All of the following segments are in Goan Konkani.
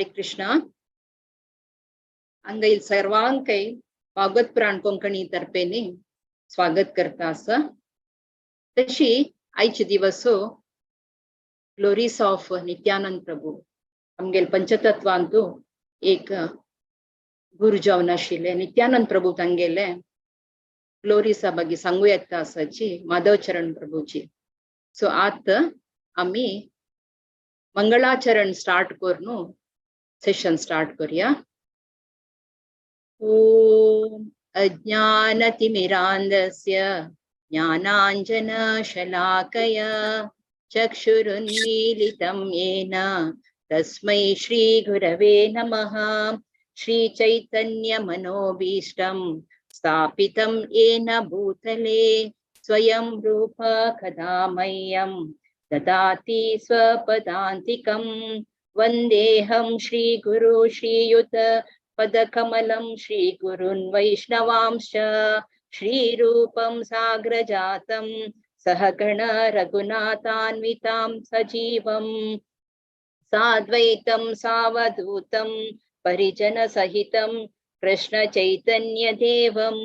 कृष्णा. हांगा सर्वांकय भागवत पुराण कोंकणी तर्फेनी स्वागत करता आसा. तशी आयचे दिवस ग्लोरीस ऑफ नित्यानंद प्रभू, आमगेल पंचतत्वांतू एक गुरु जावन आशिल्ले नित्यानंद प्रभू, तांगेले ग्लोरीसा ಬಗ್ಗೆ सांगू येता आसाची माधव चरण प्रभूची. सो आत आमी मंगळाचरण स्टार्ट करून सेशन स्टार्ट करूया. ॐ अज्ञानतिमिरान्धस्य ज्ञानाञ्जनशलाकया चक्षुरुन्मीलितं येन तस्मै श्रीगुरवे नमः. श्रीचैतन्यमनोभीष्टं स्थापितं येन भूतले, स्वयं रूप कदा मह्यं ददाति स्वपदान्तिकं. वन्देऽहं श्रीगुरु श्रीयुत पदकमलं श्रीगुरून् वैष्णवांश्च, श्रीरूपं साग्रजातं सहगण रघुनाथान्वितां, सजीवं साद्वैतं सावधूतं परिजनसहितं कृष्णचैतन्यदेवं,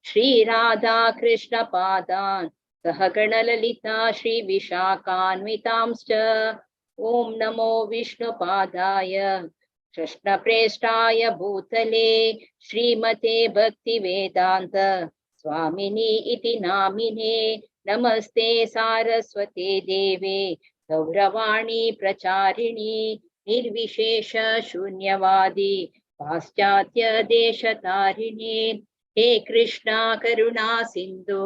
श्रीराधाकृष्णपादान् सहगणललिता श्रीविशाखान्वितांश्च. ॐ नमो विष्णुपादाय कृष्णप्रेष्ठाय भूतले, श्रीमते भक्तिवेदान्त स्वामिनि इति नामिने. नमस्ते सारस्वते देवे गौरवाणी प्रचारिणि, निर्विशेष शून्यवादी पाश्चात्य देशतारिणे. हे कृष्णा करुणा सिन्धु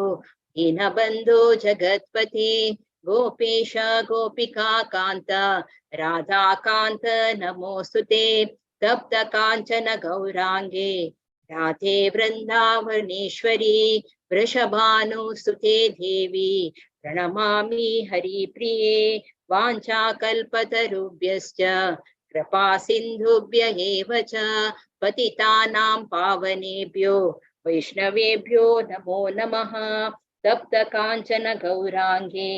दीनबन्धो जगत्पते, गोपेश गोपिका कान्त राधाकान्त नमोऽस्तु. तप्त काञ्चन गौराङ्गे राधे वृन्दावनेश्वरी, वृषभानुसुते देवी प्रणमामि हरिप्रिये. वाञ्छाकल्पतरुभ्यश्च कृपा सिन्धुभ्य एव च, पतितानां पावनेभ्यो वैष्णवेभ्यो नमो नमः. तप्त काञ्चन गौराङ्गे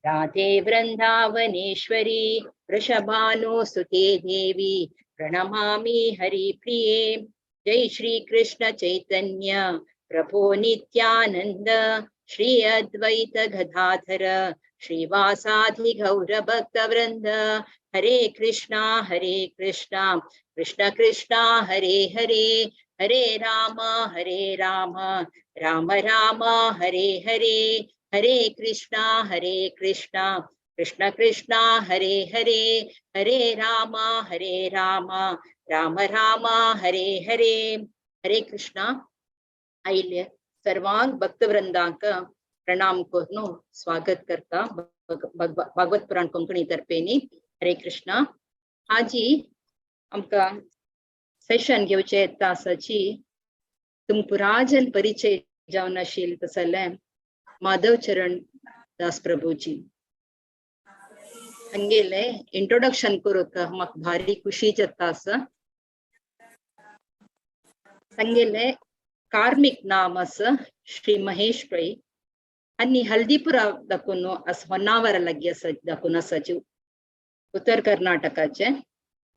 राधे वृन्दावनेश्वरी, वृषभानुसुते देवी प्रणमामि हरिप्रिये. जय श्री कृष्ण चैतन्य प्रभो नित्यानंद, श्री अद्वैत गदाधर श्रीवासादि गौर भक्त वृंद. हरे कृष्णा कृष्णा कृष्णा हरे हरे, हरे राम राम राम हरे हरे. हरे कृष्णा कृष्णा कृष्णा हरे हरे, हरे राम राम राम हरे हरे. हरे कृष्णा. आयिल्ले सर्वांक भक्तवृंदांक प्रणाम करून स्वागत करता भागवत पुराण कोंकणी तर्फेनी. हरे कृष्णा. आजी आमकां सेशन घेवचे येता आसाची तुमकां परिचय जावन आशिल्ले तसले माधव चरण दास प्रभूजी. हांगेले इंट्रोडक्शन करूंक म्हाका भारी खुशी जाता आसा. तांगेले कार्मिक नाम आसा श्री महेश पै आनी हल्दीपुरा दाखून आसा, होन्नावर लागीं आसा दाखून आसाची, उत्तर कर्नाटकाचे.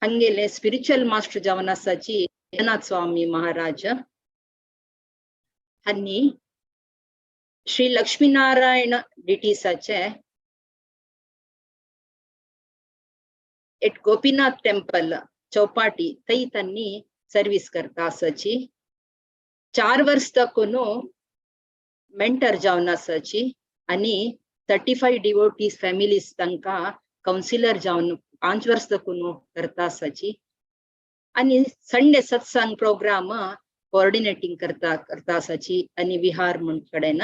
हांगेले स्पिरिच्युअल मास्टर जावन आसाची जगन्नाथ स्वामी महाराज. आनी श्री लक्ष्मीनारायण डिटीसाचे एट गोपीनाथ टेम्पल चौपाटी थंय तांणी सर्वीस करता आसाची. 4 वर्स दाखून मेंटर जावन आसाची आनी 35 डिवोटीज फॅमिलीज तांकां कावन्सिलर जावन 5 वर्स दाखून करता आसाची. आनी संडे सत्संग प्रोग्राम कोऑर्डिनेटिंग करता करता आसाची आनी विहार म्हण कडेन.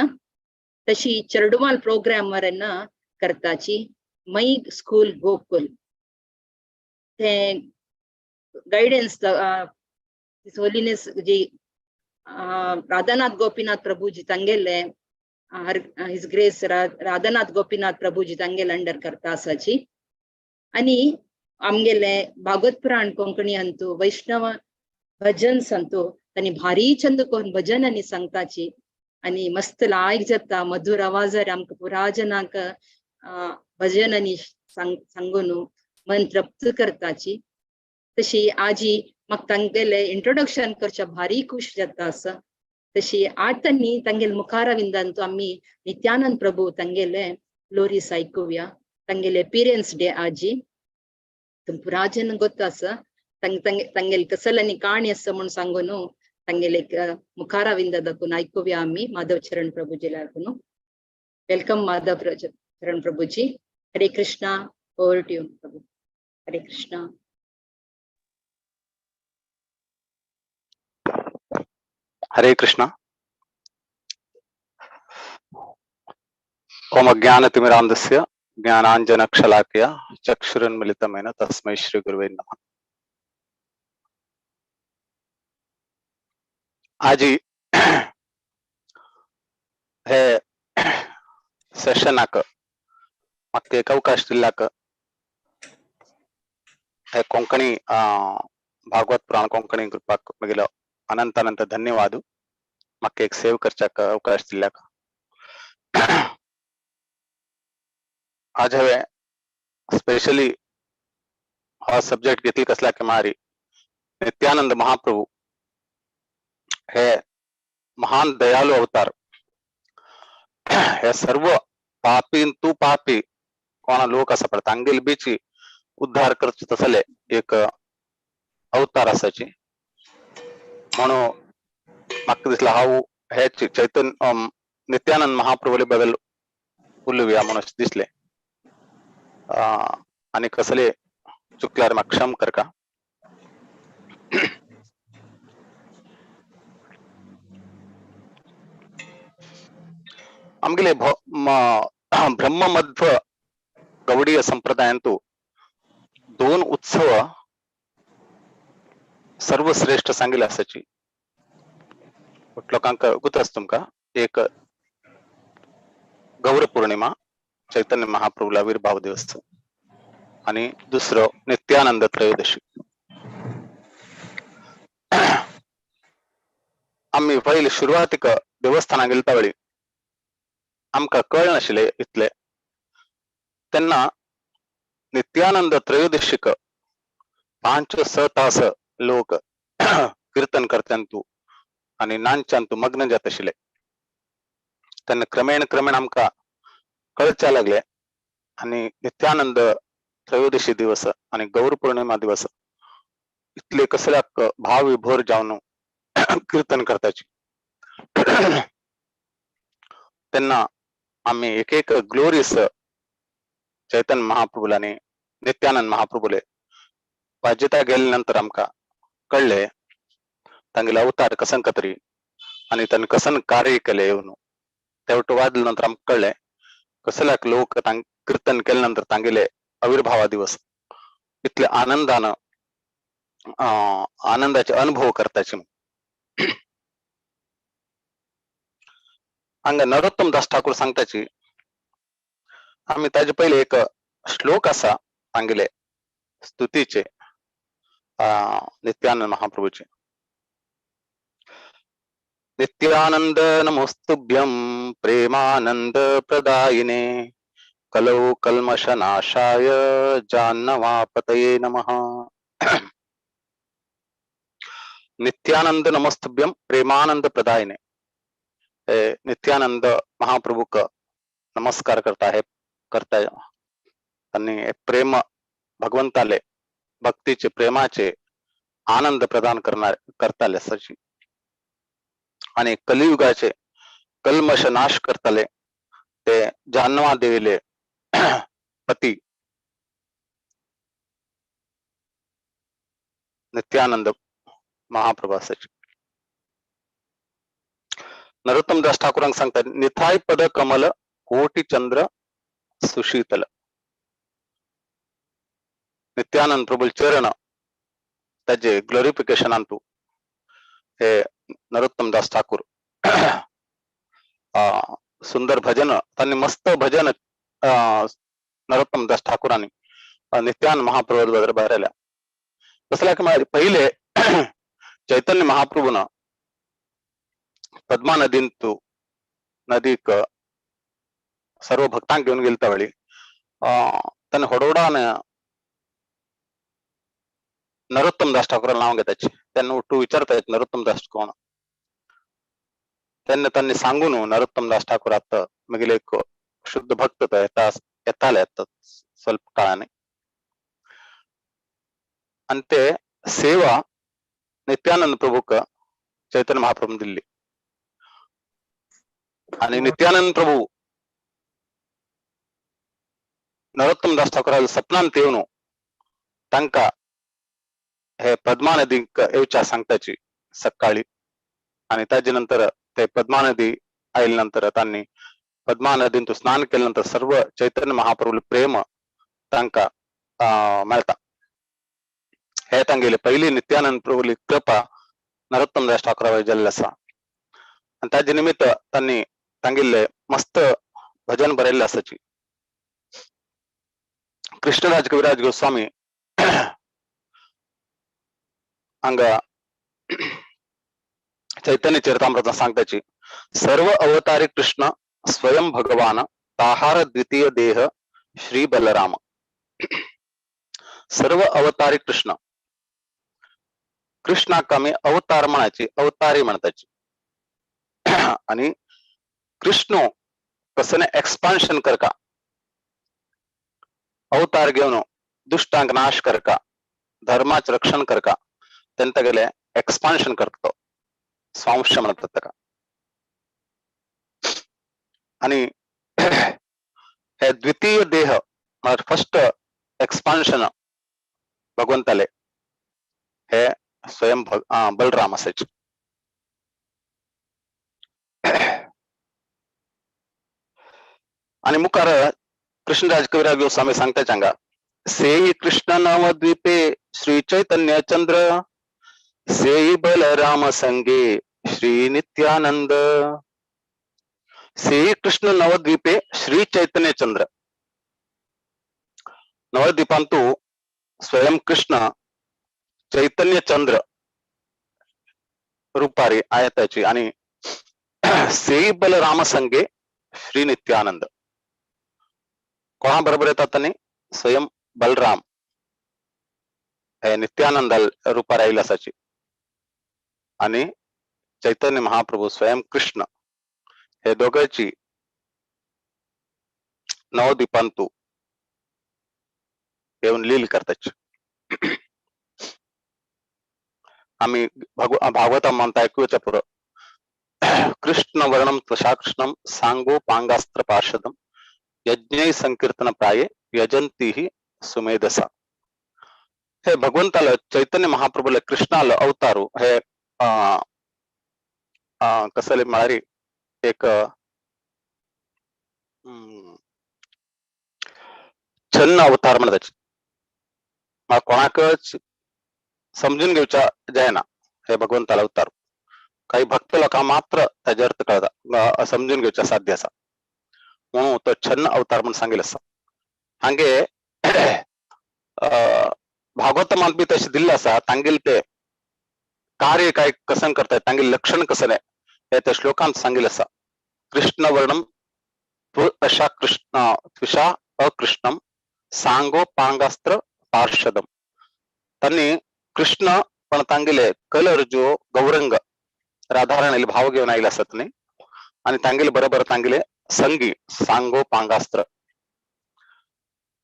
तशी चेरडुवाल प्रोग्राम करताची. मै स्कूल गोकुल ते गायडन्स होलीनेस जी राधानाथ गोपीनाथ प्रभुजी तांगेले, his grace Radhanath Gopinath Prabhuji तांगेले अंडर करता आसाची. आनी आमगेले भागवत पुराण कोंकणी अंतू वैष्णव भजन्स अंतू तांणी भारी चंद करून भजन आनी सांगताची आनी मस्त लायक जाता. मधुर आवाजार आमकां पुरा जनांक भजन आनी सांगून मन तृप्त करताची. तशी आजी म्हाका तांगेले इंट्रोडक्शन करच्या भारी खुश जाता आसा. तशी आज तांणी तांगेले मुखारविंदांतू आमी नित्यानंद प्रभू तांगेले ग्लोरीस आयकुया. तांगेले अपियरन्स डे आजी तुमकां गोत्त आसा. तांगेले कसल्यानी काणी आसा म्हूण सांगून तांगेले मुखारविंदा दाखून आयकुया आमी माधव चरण प्रभुजी लागून. Welcome Madhav Charan Prabhuji. Hare Krishna. Over to you Prabhu. Hare Krishna. Hare Krishna. Om अज्ञानतिमिरान्धस्य ज्ञानांजनशलाकया चक्षुरुन्मिलितमेन तस्मै श्री गुरुवे नमः. आजी हे सेशनाक म्हाका एक अवकाश दिल्ल्याक हे कोंकणी भागवत पुराण कोंकणी ग्रुपाक म्हगेलो अनंत अनंत धन्यवाद. म्हाका एक सेव करच्याक अवकाश दिल्ल्याक. आज हांवें स्पेशली हो सब्जेक्ट घेतली कसल्या की मारी नित्यानंद महाप्रभू हे महान दयालु अवतार, हे सर्व पापी तू पापी कोणा लोक आसा पळय तांगेले बीची उद्धार करचे तसले एक अवतार आसाची. म्हणून म्हाका दिसला हांव हे चैतन्य नित्यानंद महाप्रभूले बदल उलोवया म्हणून अशें दिसलें. आनी कसले चुकल्यार म्हाका क्षम करका. आमगेले ब्रह्ममध्व गौडीय संप्रदायांतु दोन उत्सव सर्वश्रेष्ठ सांगितले आसाची. लोकांक गुत आसा तुमकां. एक गौर पौर्णिमा चैतन्य महाप्रभूला आविर्भाव दिवस आणि दुसरं नित्यानंद त्रयोदशी. आम्ही पहिले सुरवातीक देवस्थानाक गेलता वेळी आमकां कळनाशिल्लें इतलें. तेन्ना नित्यानंद त्रयोदशीक 5-6 तास लोक कीर्तन करत्यांतू आणि नांच्यांतू मग्न जात आशिल्ले. तेन्ना क्रमेण क्रमेण आमकां कळच्या लागले आणि नित्यानंद त्रयोदशी दिवस आणि गौर पौर्णिमा दिवस इतले कसल्याक भाव विभोर जावन कीर्तन करताची. तेन्ना आमी एक एक ग्लोरियस चैतन्य महाप्रभूला आणि नित्यानंद महाप्रभूले वाजिता गेले नंतर आमकां कळ्ळे तांगेले अवतार कसन तरी आणि तांणी कसन कार्य केले येवन. तेवटो वाजले नंतर आमकां कळ्ळे कसल्याक लोक कीर्तन केले नंतर तांगेले आविर्भावा दिवस इतले आनंदान आनंदाचे अनुभव करताचे. हांगा नरोत्तम दास ठाकूर सांगताची. आमी ताजे पयले एक श्लोक आसा तांगेले स्तुतीचे नित्यानंद महाप्रभूचे. नित्यानंद नमोस्तुभ्यं प्रेमानंद प्रदायिने कलौ कल्मषनाशाय जाह्नवापतये नमः. नित्यानंद नमस्तुभ्यं प्रेमानंद प्रदायिने. नित्यानंद महाप्रभू का नमस्कार करता है करता आणि प्रेम भगवंताले भक्तीचे प्रेमाचे आनंद प्रदान करणार करताले सची आणि कलियुगाचे कल्मष नाश करताले ते जान्हवा देवीले पती नित्यानंद महाप्रभू असायचे. नरोत्तम दास ठाकूरांक सांगतात निथाय पद कमल कोटी चंद्र सुशीतल. नित्यानंद प्रभू चरण त्याचे ग्लोरिफिकेशन आणतो हे नरोत्तम दास ठाकूर. सुंदर भजन त्यांनी मस्त भजन नरोत्तम दास ठाकूरांनी नित्यानंद महाप्रभू बद्दल बरयल्या. कसल्या की पहिले चैतन्य महाप्रभून पद्मा नदींतू नदीक सर्व भक्तांक घेऊन गेलता वेळी त्यांनी होडवडान नरोत्तम दास ठाकूर नाव घेताची. तेन्ना उठू विचारता नरोत्तम दास कोण, तेन्ना त्यांनी सांगून नरोत्तम दास ठाकूर आता मगेले एक शुद्ध भक्त तो येता येताले येतात स्वल्प काळाने. आणि ते सेवा नित्यानंद प्रभूक चैतन्य महाप्रभू दिल्ली. आणि नित्यानंद प्रभू नरोत्तम दास ठाकूराल सपनांत येवन तांका हे पद्मा नदीक येवच्या सांगताची सकाळी. आणि ताजे नंतर ते पद्मा नदी आयले नंतर त्यांनी पद्मा नदींतू स्नान केले नंतर सर्व चैतन्य महाप्रभू प्रेम तांका मेळता. हे तांगेले पहिली नित्यानंद प्रभूली कृपा नरोत्तम दास ठाकूरा जाल्ले आसा. आणि ताजे निमित्त त्यांनी तांगेले मस्त भजन बरयल्ले आसाची. कृष्णराज कविराज गोस्वामी हांगा चैतन्य चरितामृत सांगताची, सर्व अवतारी कृष्ण स्वयं भगवान ताहार द्वितीय देह श्री बलराम. सर्व अवतारी कृष्ण, कृष्णाक आमी अवतार म्हणायची, अवतारी म्हणताची. आणि कृष्ण कसने एक्सपान्शन करका, अवतार घेवन दुष्टांक नाश करका, धर्माचे रक्षण करका, तेंत गेले एक्सपान्शन करतो, स्वांश म्हणतात ताका. आणि हे द्वितीय देह म्हळ्यार फर्स्ट एक्सपान्शन भगवंताले हे स्वयं बलराम असायचे. आणि मुखार कृष्णराज कविराज गोस्वामी सांगता हांगा, सेई कृष्ण नवद्वीपे श्री चैतन्य चंद्र, सेई बलराम संगे श्री नित्यानंद. सेई कृष्ण नवद्वीपे श्री चैतन्य चंद्र. नवद्वीपांतू स्वयं कृष्ण चैतन्य चंद्र रूपारी आयताची. आणि सेई बलराम संगे श्री नित्यानंद. कोणा बरोबर येतात आणि स्वयं बलराम हे नित्यानंद रूपार आयिल्ले आसाची. आणि चैतन्य महाप्रभू स्वयं कृष्ण हे दोघांची नवद्वीपांतू येऊन लील करताची. आम्ही भागवता म्हणता ऐकूच्या पुरं, कृष्ण वर्णम त्वशा कृष्णम सांगो पांगास्त्र पार्षदम यज्ञ संकीर्तन प्राये यजंती ही सुमेधसा. हे भगवंताला चैतन्य महाप्रभूला कृष्णाला अवतारू हे कसले म्हळ्यार एक छन्न अवतार म्हणताची. कोणाकच समजून घेवच्या जायना हे भगवंताला अवतार. काही भक्त लोकांक मात्र ताजे अर्थ कळता, समजून घेवच्या साध्य आसा, म्हणून तो छन्न अवतार म्हणून सांगिल्लें आसा. हांगे भागवतमांत बी तशें दिल्लें आसा. तांगेले ते कार्य काय कसन करतात, तांगेले लक्षण कसलें हे त्या श्लोकांत सांगिल्लें आसा. कृष्ण वर्णम अशा कृष्ण त्विषा अकृष्णम सांगो पांगास्त्र पार्षदम. त्यांनी कृष्ण पण तांगेले कलर जो गौरंग राधाराणीले भाव घेवन आयिल्ले आसात न्ही, आणि तांगेले बरोबर तांगेले संगी सांगो पांगास्त्र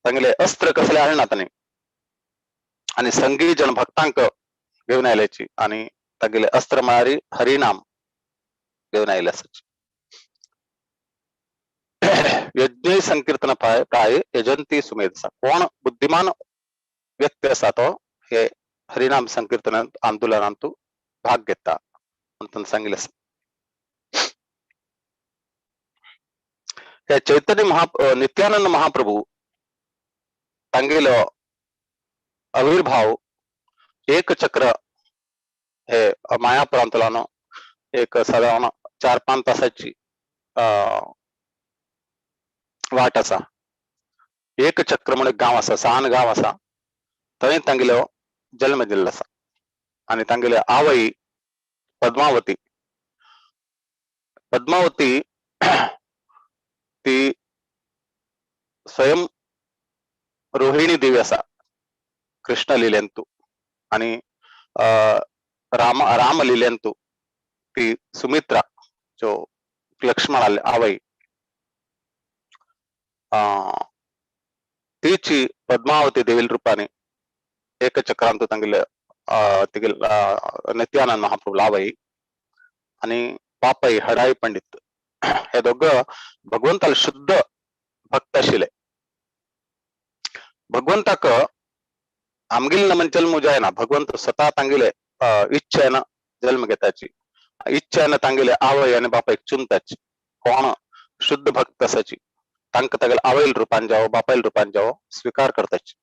तांगेले अस्त्र कसले हाडना तांणी, आणि संगी जन भक्तांक घेवन आयल्याची आणि तांगेले अस्त्र म्हळ्यार हरिनाम घेवन आयिल्ले आसाची. यज्ञ संकीर्तन प्राय यजंती सुमेधसा. कोण बुद्धिमान व्यक्ती आसा तो हे हरिनाम संकीर्तन आंदोलनांतू भाग घेता म्हणून सांगितलं आसा. हे चैतन्य नित्यानंद महाप्रभू तांगेलो आविर्भाव एक चक्र हे मायापुरांतल्यान एक सादारण 4-5 तासाची वाट आसा. एक चक्र म्हणून गांव आसा, सान गांव आसा, थंय तांगेलो जल्म दिल्लो आसा. आणि तांगेले आवय पद्मावती, पद्मावती ती स्वयं रोहिणी देवी आसा कृष्ण लिलेंतू. आणि राम रामलीलेंतु ती सुमित्रा जो लक्ष्मणाले आवई तीची पद्मावती देवील रूपाने एकचक्रांतु तांगेले तिगेल नित्यानंद महाप्रभू आवई आणि पापई हडाई पंडित हे दोघं भगवंताला शुद्ध भक्त आशिल्ले. भगवंताक आमगेले नमन जल्म जायना, भगवंत स्वतः तांगेले इच्छेन जन्म घेताची, इच्छेन तांगेले आवय आनी बापायक चुनताची. कोण शुद्ध भक्त आसाची तांकां तागेले आवयल रुपान जावो बापायल रुपान जावो स्वीकार करताची.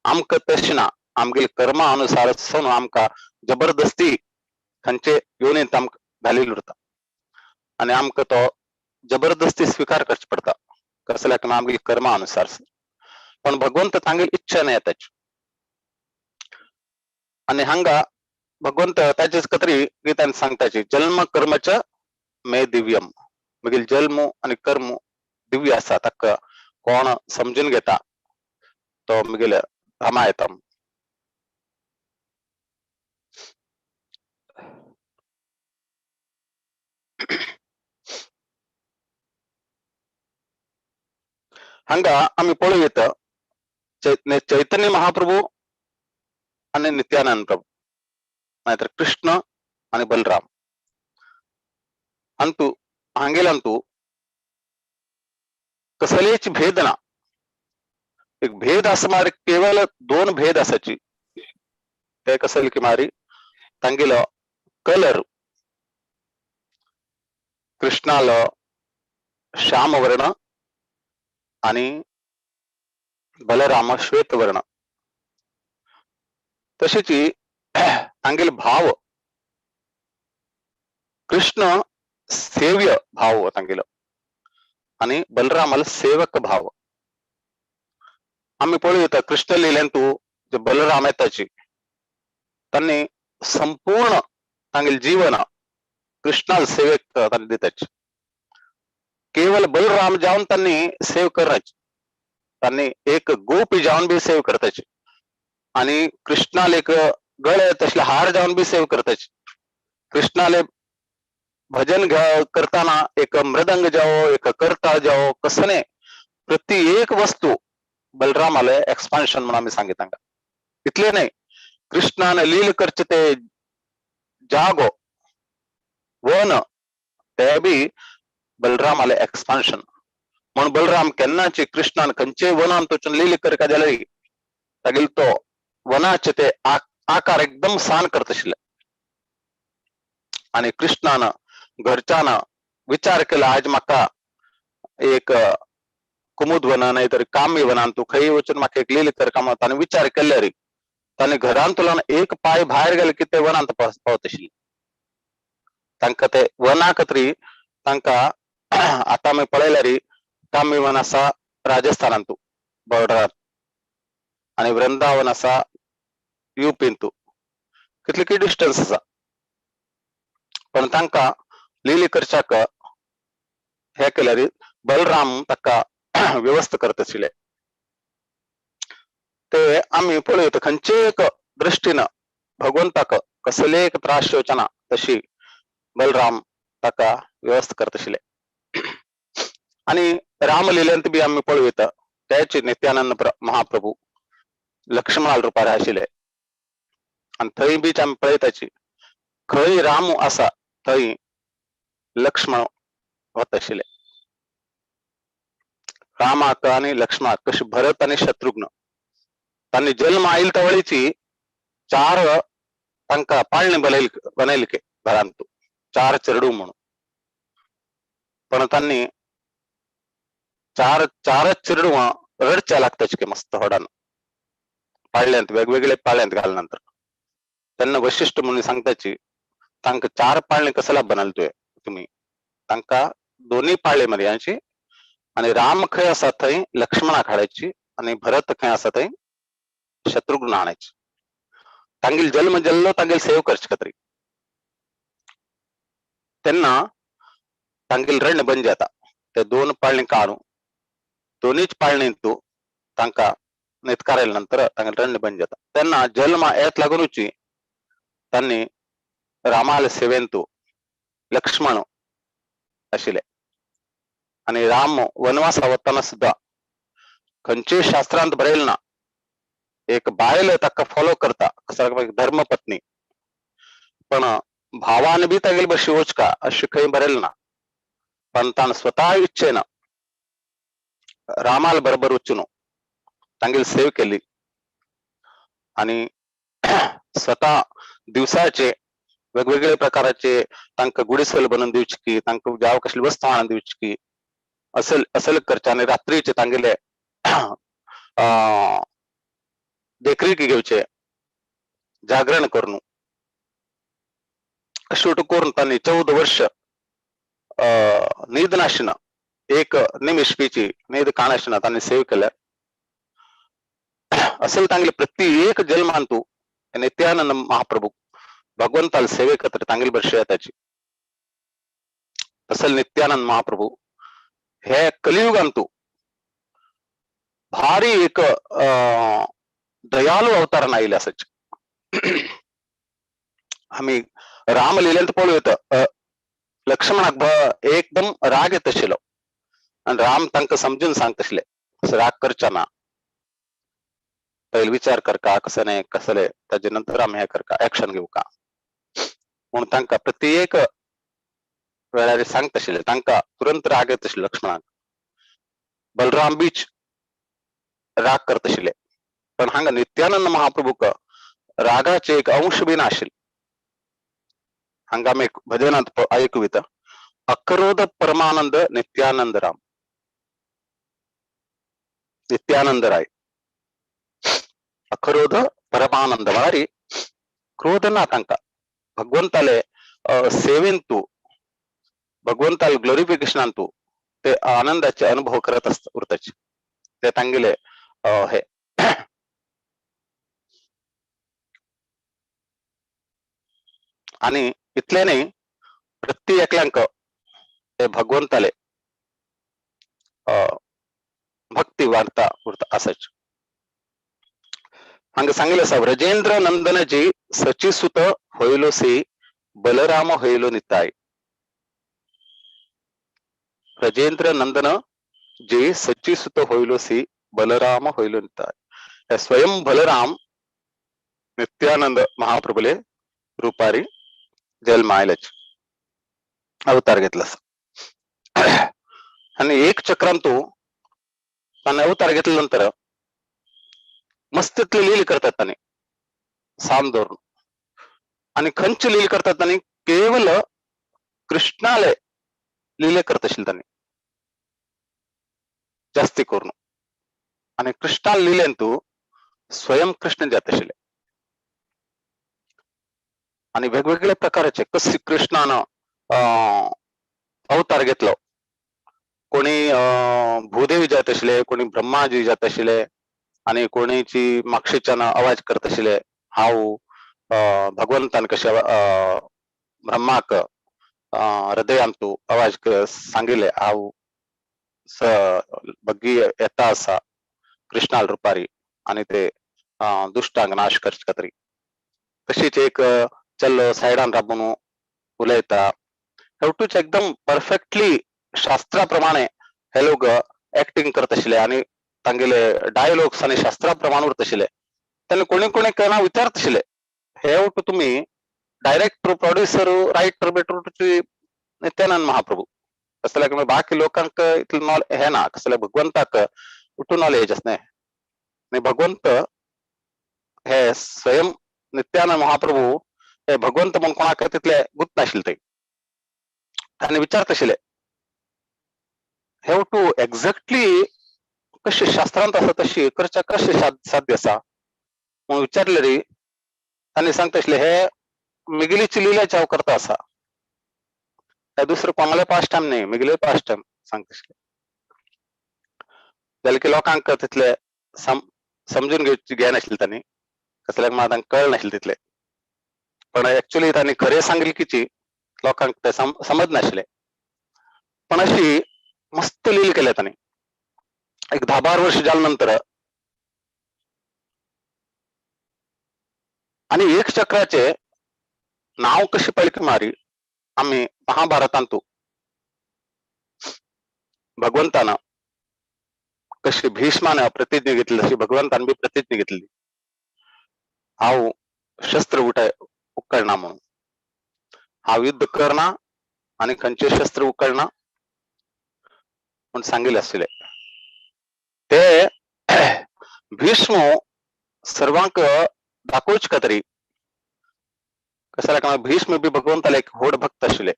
आमकां तशें ना, आमगेले कर्मा अनुसार सोन आमकां जबरदस्ती खंयचे योनींत आमकां घालिल्लो उरता आनी आमकां तो जबरदस्ती स्वीकार करचो पडटा, कसल्या आमगेले कर्मा अनुसार. पण भगवंत तांगेली इच्छा नाही येताची. आणि हांगा भगवंत ताचेच कतरी गीतान सांगताची जन्म कर्मच मे दिव्यम, मागीर जल्म आणि कर्म दिव्य आसा, ताका कोण समजून घेता तो मागीर धामा येता. हांगा आमी पळोवं येता चैतन्य महाप्रभू आणि नित्यानंद प्रभू नाहीतर कृष्ण आणि बलराम अंतु हांगेलांतु कसलेच भेद ना. एक भेद आसा मारी केवळ दोन भेद आसाची, ते कसले की मारी तांगेलो कलर, कृष्णालो श्याम वर्ण आणि बलराम श्वेत वर्ण. तशीच तांगेले भाव, कृष्ण सेव्य भाव तांगेलो आणि बलरामाला सेवक भाव. आम्ही पळोवं कृष्ण लिहिल्यान जे बलराम येताची त्यांनी संपूर्ण तांगेले जीवन कृष्णाला सेवेक त्यांनी दिताची. केवळ बलराम जाऊन त्यांनी सेव करायची, त्यांनी एक गोपी जाऊन बी सेव करताची आणि कृष्णाला एक गळे तसले हार जाऊन बी सेव करताची. कृष्णाले भजन करताना एक मृदंग जाओ एक करता जाओ कसने प्रति एक वस्तू बलरामाले एक्सपान्शन म्हणून आम्ही सांगितलं. इतले नाही, कृष्णाने लील करचे ते जागो वन ते बी बलरामाले एक्सपान्शन. म्हणून बलराम केन्नाची कृष्णान खंयचे वनान तोचून लील करका जाल्यार तागेलो तो वनाचे ते आकार एकदम सान करत आशिल्ले. आणि कृष्णान घरच्यान विचार केला आज म्हाका एक कुमुद वन नाही तर काम्य वनान तू खंय वचून म्हाका एक लील कर का ताणें विचार केले रे, ताणें घरांतल्यान एक पाय भायर गेले की ते वनांत पावत आशिल्ले. तांकां ते वनाक तरी तांकां आतां आमी पळयल्यार काम्य वन आसा राजस्थानांतू बॉर्डरात आणि वृंदावन आसा युपींतू, कितले की डिस्टन्स आसा. पण तांकां लिली करच्याक हे केल्यार बलराम ताका व्यवस्था करत आशिल्ले. ते आमी पळयत खंयचे एक दृष्टीन भगवंताक कसले एक त्रास येवचे ना तशी बलराम ताका व्यवस्था करत आशिल्ले. आणि रामलीलेंत बी आमी पळयता त्याचे नित्यानंद महाप्रभू लक्ष्मणाल रुपार आशिल्ले आणि थंय बीच आमी पळयताची खंय राम आसा थंय लक्ष्मण वत आशिल्ले. रामाक आणि लक्ष्मणाक कशी भरत आणि शत्रुघ्न तांणी जल्म आयल तवळीची चार तांकां पाळणे बनयले के घरांतू चार चेडू म्हणून, पण तांणी चार चारच चेडवां रडच्या लागताची की मस्त होडान पाळण्यांत वेगवेगळे पाळण्यांत घालनंतर त्यांना वशिष्ठ म्हणून सांगताची तांकां चार पाळणे कसला बनल तुवें तुम्ही, तांकां दोन्ही पाळणे मध्ये यांची आणि राम खंय आसा थंय लक्ष्मणाक हाडायची आणि भरत खंय आसा थंय शत्रुघ्न आणायची. तांगेल जल्म जल्लो तांगेल सेव करचे खातीर तेन्ना तांगेल रडणें बंद जाता. ते दोन पाळणे काडून दोनीच पाळणेंतू तांकां न्हिदकार आयले नंतर तांगेल रडणें बंद जाता. तेन्ना जल्मा येत लागूनच तांणी रामाले सेवेंतू लक्ष्मण आशिल्ले आनी राम वनवासा वतना सुद्दां खंयच्याय शास्त्रांत बरयलें ना एक बायल ताका फॉलो करता कसो धर्मपत्नी, पण भावान बी तागेले बशी वचका अशें खंय बरयलें ना, पण ताणें स्वता इच्छेन रामाल बरोबर वचून तांगेली सेव केली आनी स्वता दिवसाचे वेगवेगळे प्रकाराचे तांकां गुडिसल बनवून दिवची की तांकां जाव कसली वस्तू हाडून दिवची की असल असल करचे आनी रात्रीचे तांगेले देखरेखी घेवचे जागरण करून अशें करून तांणी 14 वर्ष न्हीद नाशिना एक निमिष पिची न्हीद काणाशिना तांणी सेव केल्या. असेल तांगेले प्रत्येक जन्मांतू नित्यानंद महाप्रभू भगवंताल सेवे करता तांगेले बरशे येताची. असेल नित्यानंद महाप्रभू हे कलियुगांतू भारी एक दयालू अवतार आयिल्ले आसाचे. आमी रामलीलेंत पळोवं येता लक्ष्मणाक एकदम राग येत आशिल्लो आनी राम तांकां समजून सांगता आशिल्ले असो राग करचा ना, पयलीं विचार करका कसं नाही कसले ताजे नंतर आमी हें करका एक्शन घेवका म्हूण तांकां प्रत्येक वेळार सांगता आशिल्ले. तांकां तुरंत राग येत आशिल्लो लक्ष्मणाक. बलराम बीच राग करता आशिल्ले, पण हांगा नित्यानंद महाप्रभूक रागाचे एक अंश बी नाशिल्ले. हांगा आमी भजनांत आयकू येता अक्रोध परमानंद नित्यानंद राम नित्यानंद राय. अक्रोध परमानंद म्हळ्यार क्रोध ना तांकां भगवंताले सेवेंतू भगवंताले ग्लोरिफिकेशनांतू ते आनंदाचे अनुभव करत असता उरताचे ते तांगेले हे. आनी इतलें न्ही प्रत्येक एकल्यांक ते भगवंताले भक्ती वार्ता उरता आसाची. हांगा सांगिल्लें आसा व्रजेंद्र नंदनजी सचिसुत होयलो सी बलराम होयलो निताय. व्रजेंद्र नंदन जी सचिसुत होयलो सी बलराम होयलो निताय. हे स्वयं बलराम नित्यानंद महाप्रभुले रुपारी जन्म आयलेच अवतार घेतला. आणि एक चक्रांतू ताणें अवतार घेतल्यानंतर मस्तीतली लील करतात ताणें साम धरून आणि खंयची लील करतात ताणें केवल कृष्णाले लीले करत आशिल्ले ताणें जास्ती करून आणि कृष्णा लिलेन तू स्वयं कृष्ण जात आशिल्ले. आणि वेगवेगळ्या प्रकाराचे कसे कृष्णानं अवतार घेतलो, कोणी भूदेवी जात आशिल्ले, कोणी ब्रह्माजी जात आशिल्ले आणि कोणीची माक्षीच्यान आवाज करत आशिल्ले हांव भगवंतान कशे ब्रह्माक हृदयांतू आवाज सांगिल्ले हांव बग्गी येता आसा कृष्णाल रुपारी आणि ते दुश्टांक नाश करचे खातीर. तशीच एक चल्लो सायडान राबून उलयता हेवटूच एकदम परफेक्टली शास्त्रा प्रमाणे हे लोक ऍक्टिंग करत आशिल्ले आणि तांगेले डायलॉग्स आणि शास्त्रा प्रमाणे उरत आशिल्ले. तेन्ना कोणी कोणी केन्ना विचारत आशिल्ले हे वटू तुमी director producer writer bitter Nityanand Mahaprabhu कसल्या बाकी लोकांक इतलें नॉलेज हे ना, कसल्या भगवंताक उठू नॉलेज आसना. आनी भगवंत हे स्वयं नित्यानंद महाप्रभू हे भगवंत म्हूण कोणाक तितले गुत नाशिल्ले ते. आनी विचारत आशिल्ले हे वटू एक्झॅक्टली कशें शास्त्रांत आसा तशी करच्या कशें साध्य आसा म्हणून विचारले रे. तांणी सांगता आशिल्ले हे मिगेलीची लिलाची हांव करता आसा, हे दुसरें कोणाले पास्ट टायम न्ही, मिगेले पास्ट टायम सांगता आशिल्ले. जाल्यार की लोकांक तितले समजून घेनाशिल्ले तांणी, कसल्याक मात तांकां कळनाशिल्लें तितले, पण एक्चुअली तांणी खरें सांगिल्लें कितें लोकांक ते समज नाशिल्लें. पण अशी मस्त लील केल्या तांणी. एक 10-12 वर्ष जाल्या नंतर आणि एक चक्राचे नाव कशी पळकी मारी आम्ही महाभारतांतू भगवंतानं कशी भीष्मानं प्रतिज्ञा घेतली तशी भगवंतान बी प्रतिज्ञा घेतली, हांव शस्त्र उठाय उकळना म्हणून, हांव युद्ध करना आणि खंयचे शस्त्र उकळना म्हणून सांगितले आसले. ते भीष्म सर्वांक दाखोवच का तरी कसाला का भीष्म बी भगवंताला एक होड भक्त आशिल्ले.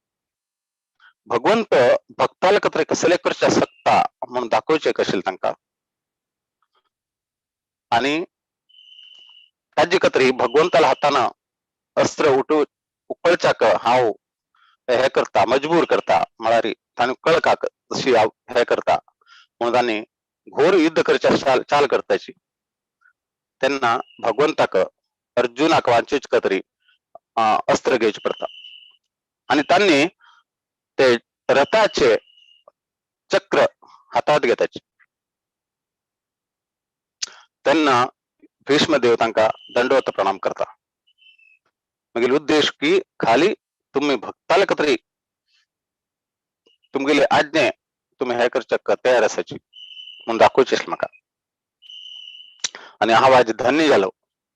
भगवंत भक्ताला कतरे कसले करचे शकता म्हणून दाखोवचे कशेल तांकां. आणि ताजे कतरी भगवंताला हातानं अस्त्र उठू उकळचाक हांव हे करता, मजबूर करता, म्हळ्यार ताणें कळकाक तशी हांव हे करता म्हणून तांणी घोर युद्ध करच्या चाल करताची. तेन्ना भगवंताक अर्जुनाक वांचूच कतरी अस्त्र घेवचे पडता आणि तांणी ते रथाचे चक्र हातात घेताचे. तेन्ना भीष्मदेव तांकां दंडवत प्रणाम करता. मागीर उद्देश की खाली तुम्ही भक्ताला कतरी तुमगेले आज्ञे तुम्ही हे करच्याक तयार आसाची म्हणून दाखोवचें आसलें म्हाका. आनी हांव आज धन्य जालो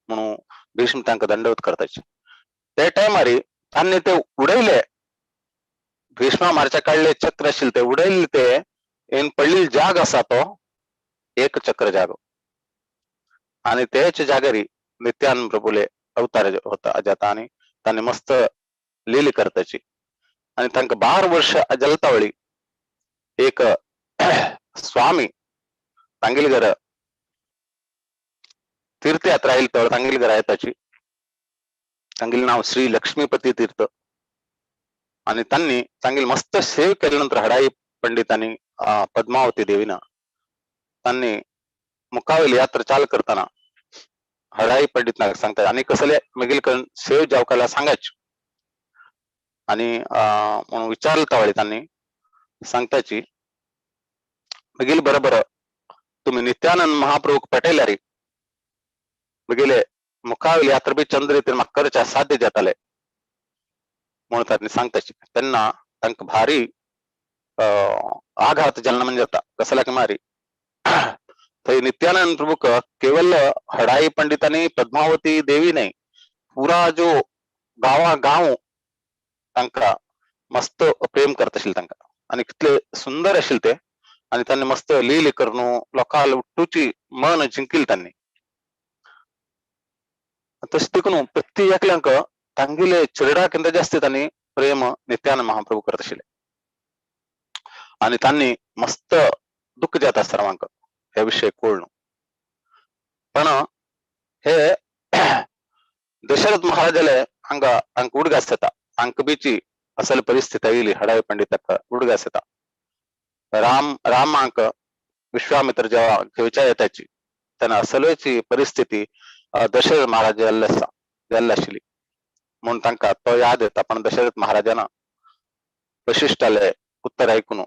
म्हणून भीष्म तांकां दंडवत करताचे. ते टायमार तांणी ते उडयले, भीष्मा मारच्या काडले चक्र आशिल्ले ते उडयले, ते येन पडलेली जाग आसा तो एक चक्र जागो. आणि त्याच जागेरी नित्यानंद प्रभुले अवतार होता जाता आणि तांणी मस्त लीली करताची. आणि तांकां 12 वर्ष जलतावळी एक स्वामी तांगेले घर तीर्थयात्रा आयली तर तांगेले घर येताची. तांगेले नाव श्री लक्ष्मीपती तीर्थ. आणि तांणी तांगेले मस्त सेव केल्या नंतर हडाई पंडितांनी पद्मावती देवीना तांणी मुखावेली यात्रा चाल करताना हडाई पंडितांना सांगतात आणि कसले मागील सेव जावकाला सांगायचे. आणि म्हणून विचारलं तवाळी त्यांनी सांगताची मागील बरोबर तुम्ही नित्यानंद महाप्रभू पटेल रे मागीले मुखावेली यात्रा बी चंद्र येते मक्करच्या साध्य जाताले म्हणून त्यांनी सांगताची. त्यांना तांकां भारी आघात जालना म्हणजे जाता कसला की मारी थंय नित्यानंद प्रभूक केवल हडाई पंडितांनी पद्मावती देवी नाही, पुरा जो गांवा गांव तांकां मस्त प्रेम करता आशिल्ले तांकां. आनी कितले सुंदर आशिल्ले ते. आनी तांणी मस्त लील करून लोकांक उठूची मन जिंकिल्लें तांणी. तशें देखून प्रत्येक एकल्यांक तांगेले चेडा केन्ना जास्त तांणी प्रेम नित्यानंद महाप्रभू करत आशिल्ले. आनी तांणी मस्त दुःख जाता सर्वांक हे विषय कळ्ळो. पण हे दशरथ महाराजाले हांगा हांका उडगास येता, हांका बीची असल परिस्थिती आयली हडाई पंडिताक उडगास येता. रामांक विश्वामित्र जेव्हा घेवच्या येताची तेन्ना असलेची परिस्थिती दशरथ महाराज जाल्ले आसा, जाल्ले आशिल्ली म्हणून तांकां तो याद येता. पण दशरथ महाराजान वशिष्ठाले उत्तर आयकून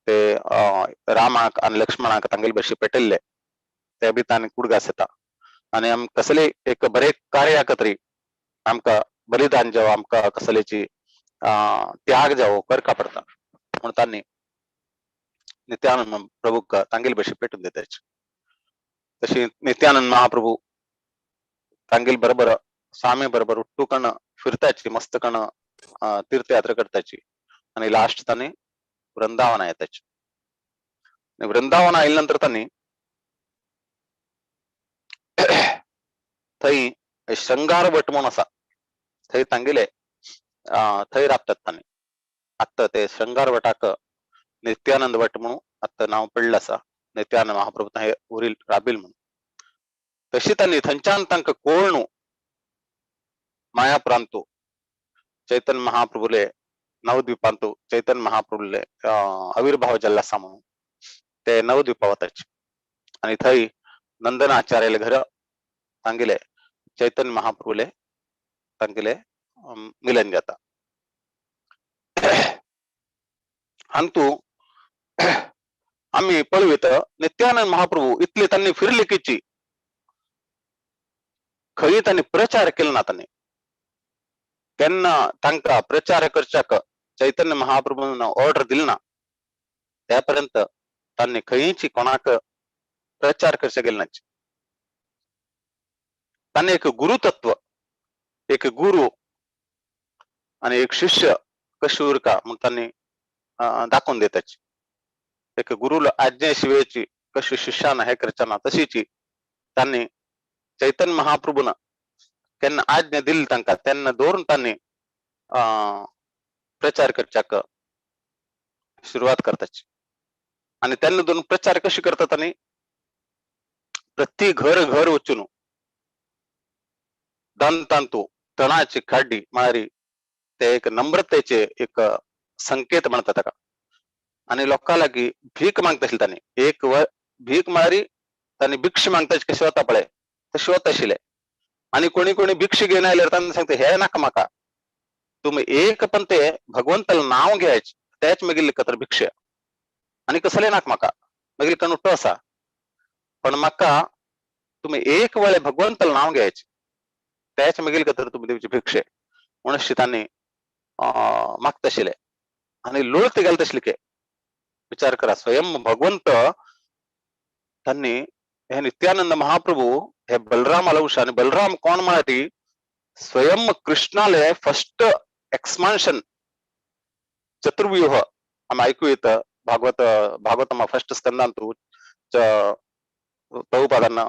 ते रामाक आनी लक्ष्मणाक तांगेले बशी पेटयल्ले ते बी तांणी कुडगास येता. आनी आम कसले एक बरे कार्याक तरी आमकां बलिदान जावं, आमकां कसलेची त्याग जावं करका पडता म्हणून तांणी नित्यानंद प्रभूक तांगेले बशी पेटून दिताची. तशी नित्यानंद महाप्रभू तांगेले बरोबर स्वामी बरोबर उट्टू कण फिरताची, मस्त कण तीर्थयात्रा करताची. आणि लास्ट तांणी वृंदावना येताची. वृंदावन आयल्या नंतर तांणी थंय शृंगार वट म्हणून आसा थंय तांगेले थंय राबतात तांणी. आत्तां ते शृंगार वटाक नित्यानंद वट म्हणून आत्तां नांव पडलें आसा, नित्यानंद महाप्रभू थंय उरील राबील म्हणून. तशी तांणी थंयच्यान तांकां कोळणू माया प्रांतू चैतन्य महाप्रभूले नवद्वीपांतू चैतन्य महाप्रभूले आविर्भाव जाल्लो आसा म्हणून ते नवद्वीपा वताचे. आनी थंय नंदनाचार्याले घर तांगेले चैतन्य महाप्रभूले तांगेले मिलन जाता. अंतू आमी पळयत नित्यानंद महाप्रभू इतले तांणी फिरले किची खंय तांणी प्रचार केलो ना तांणी. केन्ना तांकां प्रचार करच्याक चैतन्य महाप्रभून ऑर्डर दिली ना त्या पर्यंत तांणी खंयची कोणाक प्रचार करचे गेले नाची. तांणी एक गुरुतत्व, एक गुरु आणि एक शिष्य कशी उरका म्हणून त्यांनी दाखवून देताची. एक गुरुला आज्ञा शिवेची कशी शिष्याना हे करचाना तशीची त्यांनी चैतन्य महाप्रभून त्यांना आज्ञा दिली तांकां त्यांना दवरून त्यांनी प्रचार करच्याक सुरवात करताची. आणि त्यांना दोन प्रचार कशी करतात आणि प्रति घर घर वचून दंतांतू तणाची खाडी म्हळ्यार ते एक नम्रतेचे एक संकेत म्हणतात ताका. आणि लोकां लागीं भीक मागता आशिल्ले तांणी, एक भीक म्हळ्यार तांणी भिक्ष मागता कशें वता पळय तशें वता आशिल्ले. आणि कोणी कोणी भिक्ष घेवन आयल्यार तांकां सांगता हे नाका म्हाका, तुमी एक पण ते भगवंताला नाव घ्यायचे त्याच मागीर कतर भिक्ष आणि कसले नाका म्हाका, मागीर कणुट्टो आसा, पण म्हाका तुमी एक वेळे भगवंताला नाव घ्यायचे त्याच मागीर कतर तुमी दिवची भिक्षे म्हणून तांणी मागता आशिल्ले. आणि लोळते घालता आशिल्ले के विचार करा, स्वयं भगवंत त्यांनी हे नित्यानंद महाप्रभू हे बलराम अंश. आणि बलराम कोण म्हळ्यार स्वयं कृष्णाले फर्स्ट एक्सपान्शन चतुर्व्यूह आमी ऐकू येता भागवत भागवतमा फर्स्ट स्कंदांतू प्रभुपादांना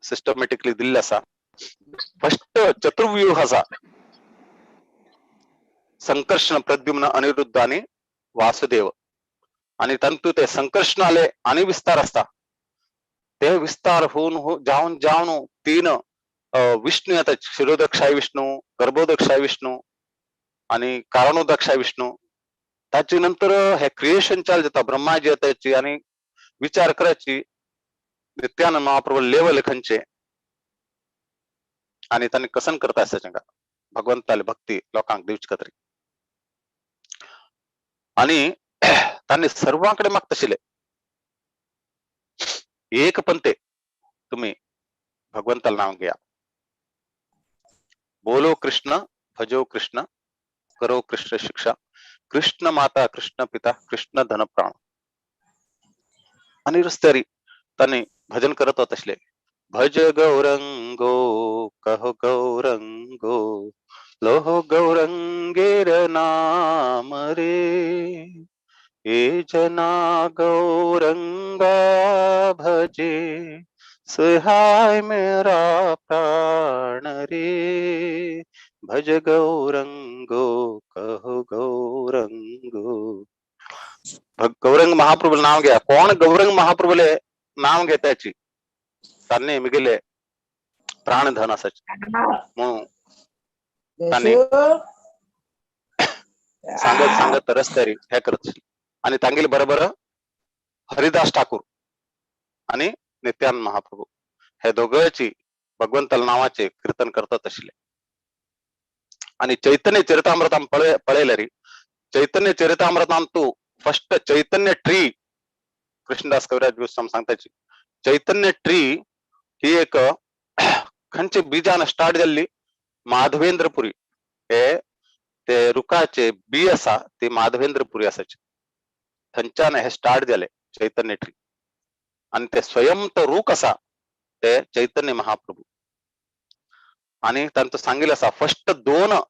सिस्टमॅटिकली दिल्ले आसा. फर्स्ट चतुर्व्यूह आसा संकर्षण प्रद्युम्न अनिरुद्ध आणि वासुदेव. आणि तांतू ते संकर्षणाले आणि विस्तार असता, ते विस्तार होऊन जाऊन जाऊन तीन विष्णू येतात, क्षीरोदक्षाय विष्णू, गर्भोदक्षाय विष्णू आणि कारणोदक्षाय विष्णू. ताचे नंतर हे क्रिएशन चालू जाता, ब्रह्माजी येताची आणि विचार करायची नित्यानंद महाप्रभू लेवल खंयचे आणि त्यांनी कसन करता आसता तांकां भगवंताले भक्ती लोकांक दिवची खातीर. आणि त्यांनी सर्वांकडे मागता आशिल्ले एक पण ते तुम्ही भगवंताला नाव घ्या, बोलो कृष्ण भजो कृष्ण करो कृष्ण शिक्षा, कृष्ण माता कृष्ण पिता कृष्ण धन प्राण. आणि रस्त्यारी त्यांनी भजन करत होत असले, भज गौरंगो कहो गौरंगो लोहो गौरंगेर नाम रे, ए जना गौरंगा भजे सहाय मेरा प्राण रे, भज गौरंगो कहो गौरंगो. गौरंग महाप्रभू नाव घ्या. कोण गौरंग महाप्रभूले नाव घेताची त्यांनी मिगेले प्राणधन असायचे म्हणून त्यांनी सांगत सांगत रस्त्यारी हे करत. आणि तांगेले बरोबर हरिदास ठाकूर आणि नित्यानंद महाप्रभू हे दोघांची भगवंताला नावाचे कीर्तन करतात आशिल्ले. आणि चैतन्य चरितामृताम पळयले री, चैतन्य चरितामृताम तू फर्स्ट चैतन्य ट्री कृष्णदास कविराज गोस्वामी सांगताची चैतन्य ट्री ही एक खंयचे बीजान स्टार्ट जाल्ली माधवेंद्रपुरी हे ते रुखाचे बी आसा ते माधवेंद्रपुरी आसाचे थंयच्यान हे स्टार्ट जाले चैतन्य ट्री. आणि ते स्वयं तो रूख आसा ते चैतन्य महाप्रभू. आणि तांचो सांगिल्लें आसा फर्स्ट दोन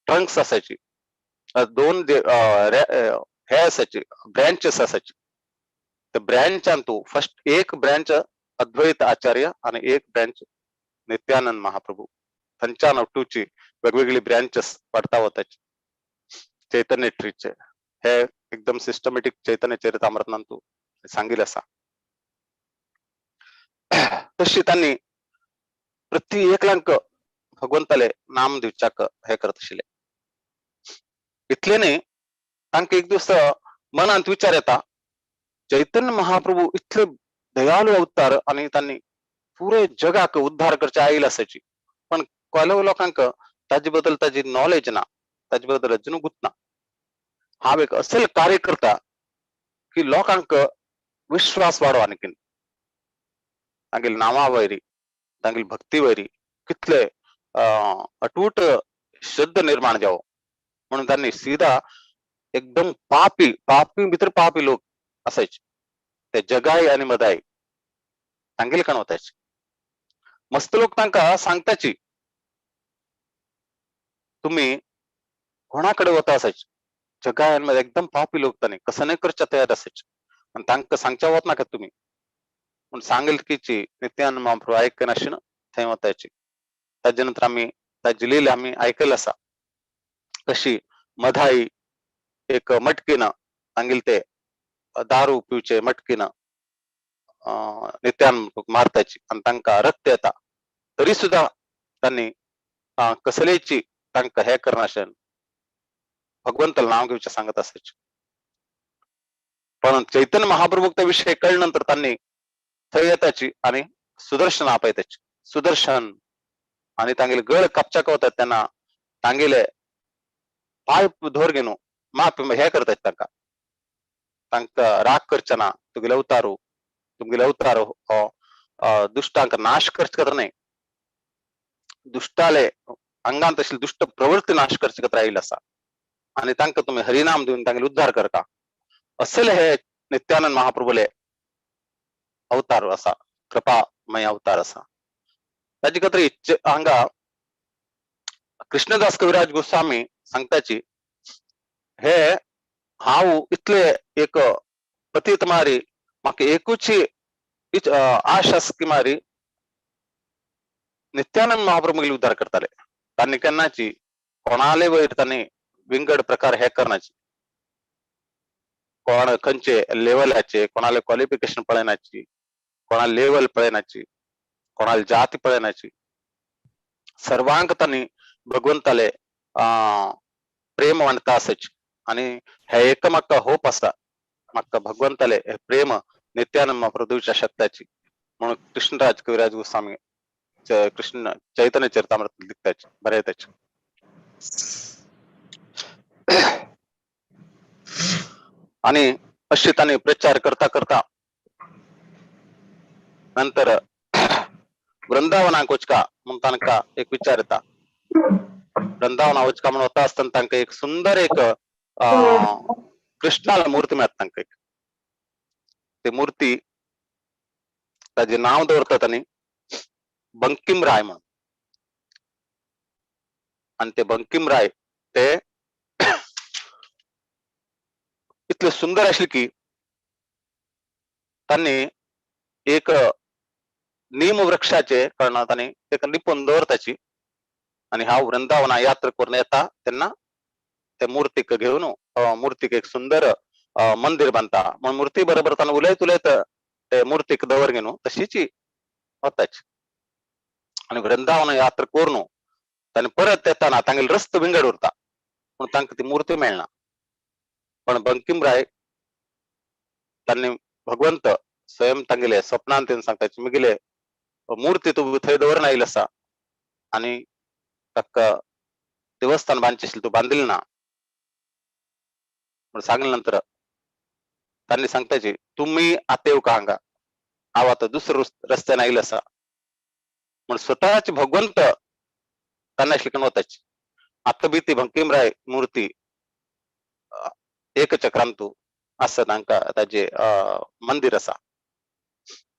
ट्रंक्स असायची, दोन हे असायचे ब्रँचेस असायचे. तर ब्रँचान तू फर्स्ट एक ब्रँच अद्वैत आचार्य आणि एक ब्रँच नित्यानंद महाप्रभू. थंयच्यान टूची वेगवेगळी ब्रँचेस पडता वताची चैतन्य ट्रीचे. हे एकदम सिस्टमॅटिक चैतन्य चरितामृतान तू सांगिल्लें आसा. तशी त्यांनी प्रति एकल्यांक भगवंताले नाम दिवच्याक हे करत आशिल्ले. इतले न्ही तांकां एक दिवस मनांत विचार येता चैतन्य महाप्रभू इतले दयाळू अवतार आणि त्यांनी पुरे जगाक उद्धार करचे आईल असायची, पण कोलो लोकांक ताजे बद्दल ताजी नॉलेज ना, ताजे बद्दल अजून ना. हांव एक असेल कार्य करता की लोकांक विश्वास वाडो आणखीन तांगेले नांवा वयरी तांगेली भक्ती वयरी कितले अटूट श्रद्धा निर्माण जावो म्हणून त्यांनी सीधा एकदम पापी पापी भितर पापी लोक असायचे ते जगाई आणि मदाई तांगेले कण वतायचे. मस्त लोक तांका सांगताची तुम्ही कोणाकडे वता असायचे, जगाई आणि मदाई एकदम पापी लोक तांणी कसं नाही करच्या तयार असायचे आणि तांका सांगच्या वत नाका तुम्ही म्हणून सांगेल की नित्यानंद महाप्रभू ऐकनाशी ना थंय वतायची. ताजे नंतर आम्ही ताजी लीला आम्ही ऐकल असा कशी मधाई एक मटकीनं सांगेल ते दारू पिवचे मटकीनं नित्यानंद मारताची आणि तांका रक्त येता तरी सुद्धा त्यांनी कसलेची तांका हे करनाशे भगवंताला नाव घेऊचे सांगत असायचे. पण चैतन्य महाप्रभू त्या विषय कळल्यानंतर त्यांनी थंय येताची आणि सुदर्शन आपयताची सुदर्शन आणि तांगेले गळ कापच्या वतात त्यांना तांगेले पाय धोर घेऊन माप हे करतात तांका तांका राग करचे ना तुगेले अवतारू तुमगेले अवतार हो दुष्टांक नाश करचे खातीर न्हय, दुष्टाले अंगांत आशिल्ली दुष्ट प्रवृत्ती नाश करचे खातीर आयिल्लो आसा आणि तांकां तुमी हरिनाम दिवन तांगेले उद्धार करता असले हे नित्यानंद महाप्रभूले अवतार आसा, कृपामय अवतार आसा. ताजे खातीर हांगा कृष्णदास कविराज गोस्वामी सांगताची हे हांव इतले एक पतीत मारी म्हाका एकूच आश आसा की मारी नित्यानंद महाप्रभू उद्धार करताले. तांणी केन्नाची कोणाले वयर तांणी विंगड प्रकार हे करनाची, कोण खंयचे लेवलाचे कोणाले क्वॉलिफिकेशन पळयनाची, कोणाले लेवल पळयनाची, कोणाले जाती पळयनाची, सर्वांक तांणी भगवंताले प्रेम वांटता आसाची. आणि हे एक म्हाका होप आसा म्हाका भगवंताले हे प्रेम नित्यानंद महाप्रभू दिवच्या शकताची म्हणून कृष्णराज कविराज गोस्वामी कृष्ण चैतन्य चरितामृत लिखताची बरयताची. आणि अशी तांणी प्रचार करता करता नंतर वृंदावनाक वचका म्हणून तांकां एक विचार येता. वृंदावना वचका म्हणून वता आसतना तांकां एक सुंदर एक कृष्णाला मूर्ती मेळटा तांकां एक. ते मूर्ती ताजे नांव दवरतात आनी बंकिम राय म्हणून. आणि ते बंकिम राय ते इतले सुंदर आशिल्ले की तांणी एक नीम वृक्षाचे कारणान तांणी तेका लिपोवन दवरताची आणि हांव वृंदावना यात्रा करून येता तेन्ना ते मूर्तीक घेवन मूर्तीक एक सुंदर मंदिर बांदता म्हण मूर्ती बरोबर तांणी उलयत उलयत ते मूर्तीक दवर घेवन तशीच वताची. आणि वृंदावन यात्रा करून तांणी परत येताना तांगेले रस्तो विंगड उरता पूण तांकां ती मूर्ती मेळना. पण बंकिमराय तांणी भगवंत स्वयं तांगेले स्वप्नान तेन सांगता मुगेले मूर्ती तूं थंय दवरून आयिल्लो आसा आनी ताका देवस्थान बांदचें आशिल्लें तूं बांदिल्लें ना म्हण सांगले नंतर तांणी सांगताची तुमी आतां येवका हांगा हांव आतां दुसऱ्या रस्त्यान आयिल्लो आसा म्हण स्वतःचे भगवंत तांणी आशिल्ले वताची. आतां बी ती बंकिमराय मूर्ती एकचक्रांतू आसा तांकां ताजे मंदिर आसा.